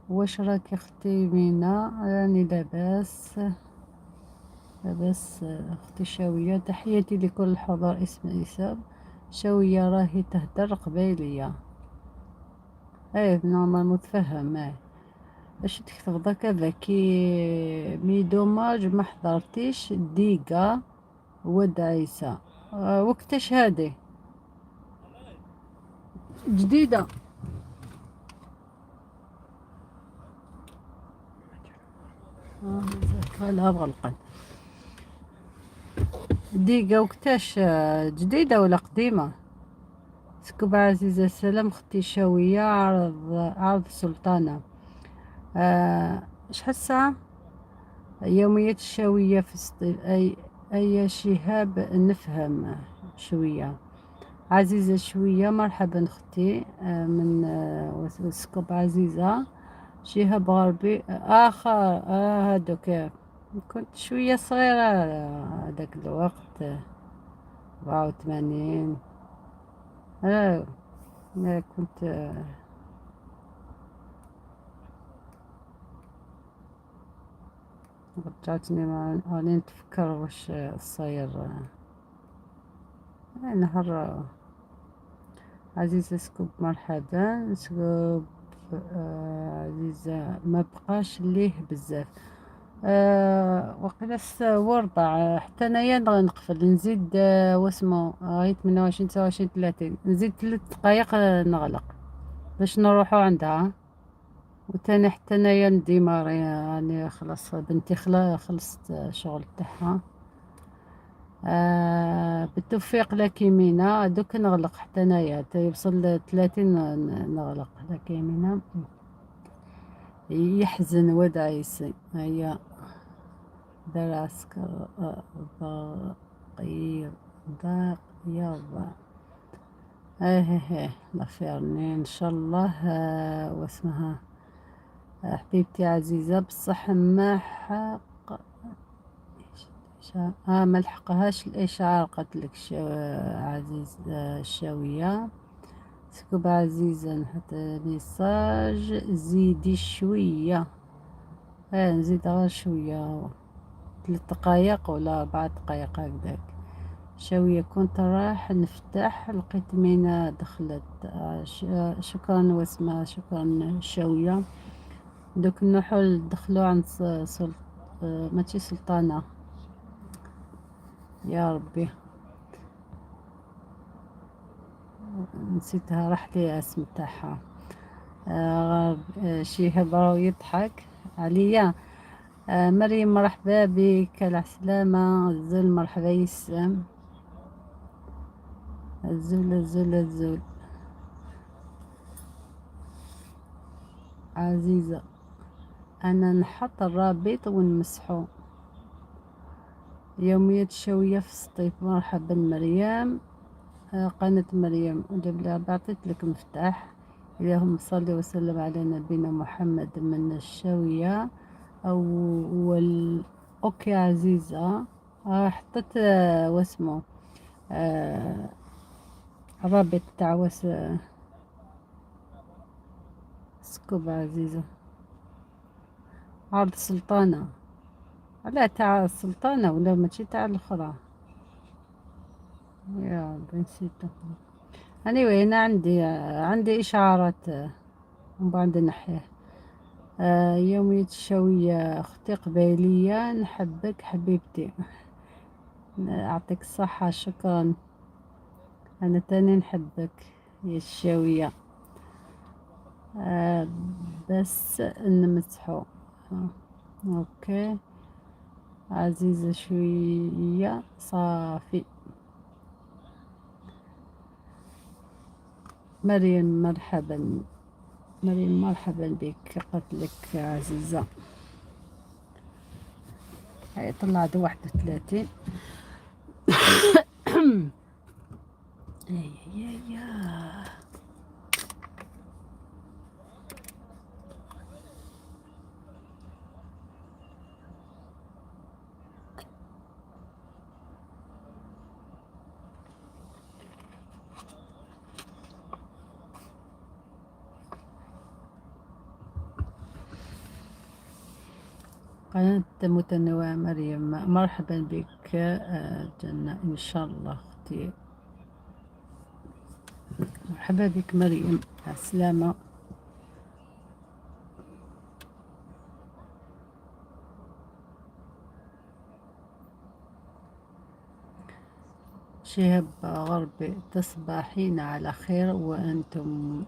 واش راكي اختي مينا؟ راني لاباس، لاباس اختي شاوية. تحياتي لكل الحضور. اسم إسام شاوية راهي تهدر قبايلية. ايه normal متفهم. ايه اش تكتب ضك هذا كي mais dommage ما حضرتيش ديقة ود عيسى. وقتاش هادي جديدة؟ لا بغلقا ديقة وقتاش، جديدة ولا قديمة؟ سكوب عزيزة السلام اختي شاوية. عرض سلطانة. شحال الساعة؟ يومية الشاوية في الصيف. أي شهاب نفهم شوية. عزيزة شوية مرحبا اختي. من سكوب عزيزة. شهاب غربي آخر. هادوك كنت شوية صغيرة هذاك الوقت، 84. كنت رجعتني راني نتفكر واش صاير. نهار عزيزة سكوب مرحبا. سكوب عزيزة ما بقاش ليه بزاف. وقيلا وربع حتى انايا نقفل نزيد. واسمو هاي 28 29 30، نزيد 3 دقايق، نغلق باش نروحو عندها. وتاني حتى انايا ن démarrer، يعني خلاص بنتي خلصت الشغل تاعها. بالتوفيق لك مينا. دوك نغلق حتى انايا يوصل 30 نغلق. لك مينا يحزن ودعيسي هيا دار عسكر ضاقي ضاق يلا. ايه ايه لافيرني ان شاء الله. واسمها حبيبتي عزيزة بصح ما حق ما لحقهاش الاشعار. قالت عزيز الشاوية. سكوب عزيزة نحط message زيدي شوية. نزيد غير شوية، 3 دقايق ولا 4 دقايق هكذاك. شاوية كنت راح نفتح لقيت مينا دخلت. شكرا واسمها، شكرا شاوية. دوك نروحو ندخلو عند ماشي سلطانة يا ربي نسيتها، راح لي اسم تاعها. شيهاب راهو يضحك عليا. مريم مرحبا بك، على السلامة. الزول مرحبا يسام. الزول الزول الزول عزيزة أنا نحط الرابط ونمسحو. يومية الشاوية في السطيف مرحبا مريم. قناة مريم ودبلا بعطيت لك مفتاح. اللهم صل وسلم على نبينا محمد من الشاوية. أو وال OK عزيزة. حطيت واسمو الرابط تاع واس سكوب عزيزة. عرض سلطانة. علاه تاع السلطانة ولا ماشي تاع الأخرى؟ يا ربي نسيتو. Anyway، أنا عندي إشعارات ومن بعد نحيه. يومية الشاوية، أختي قبيلية، نحبك حبيبتي، أعطيك الصحة، شكرا. أنا تاني نحبك يا الشاوية. بس نمسحو. Okay عزيزة شوية صافي. مريم مرحبا، مريم مرحبا بك، قتلك عزيزة. هاي طلعت 31. يا يا قناة متنوعة. مريم مرحبا بك. جنة إن شاء الله أختي، مرحبا بك مريم، السلامة. شهاب غربي، تصبحين على خير وأنتم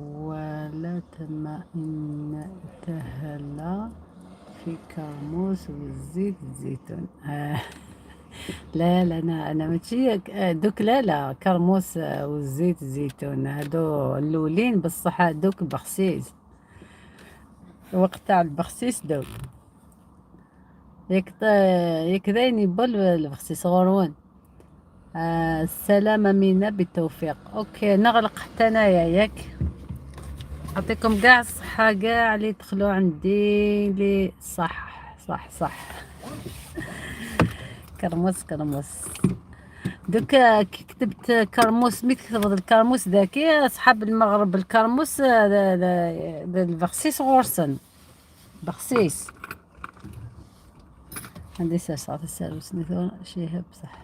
ولا تما إن تهلا في كرموس والزيت الزيتون. لا لا، انا ماشي دوك، لا لا، كرموس والزيت الزيتون هادو الاولين، بصح دوك بخسيس، وقت تاع البخسيس دوك يكذين يبل البخسيس غرون. السلامة مينا، بالتوفيق. Okay نغلق حتى انايا ياك. يعطيكم كاع الصحة كاع اللي دخلوا عندي لي. صح صح صح، كرموس كرموس. دوك كي كتبت كرموس مي كتبت الكرموس ذاكي اصحاب المغرب الكرموس البخسيس غورسن بخسيس. عندي ساعة الساروس شيهب. صح،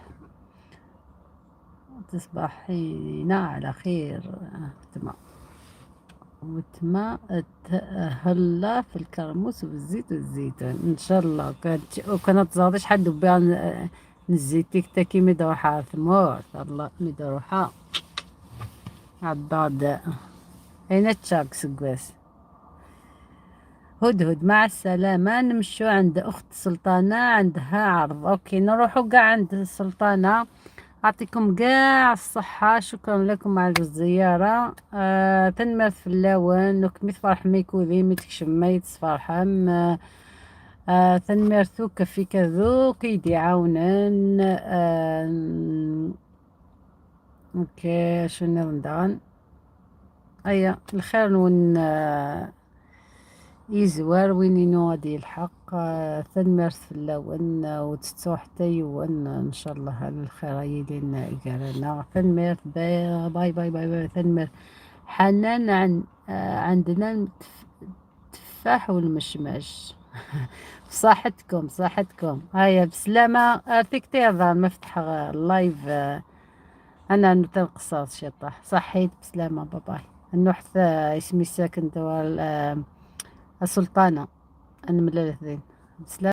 تصبحين على خير. تما وتما تهلا في الكرموس والزيت والزيتون ان شاء الله. كانت وكانت تزادش شحال دبا نزيتيك تا كي مدروحة ثمورت الله مدروحة عضاد اين تشاك سكواس. هدهد مع السلامة، نمشو عند أخت سلطانة عندها عرض. Okay نروحو قاع عند السلطانة. أعطيكم قاع الصحة، شكرا لكم على الزيارة. تنمرت في اللون وكميت فرح ميكوذي ميتكشم ميت فرحم. تنمرتو في كذو كيدي عاونن. Okay شنو ندان ايا الخير ون يزوار وين ينو غادي يلحق. ثنمرت في اللون وتتسو حتى يون ان شاء الله على الخير يلين قالنا. ثنمرت bye bye bye bye. ثنمرت حنان. عندنا التفاح والمشماش. صحتكم صحتكم. هيا بسلامة. ارتيك مفتح ال live. انا نتنقص شطح. صحيت بسلامة، bye bye. نحث اسمي ساكن دوال السلطانة. أنا من الاثنين. بسلامة.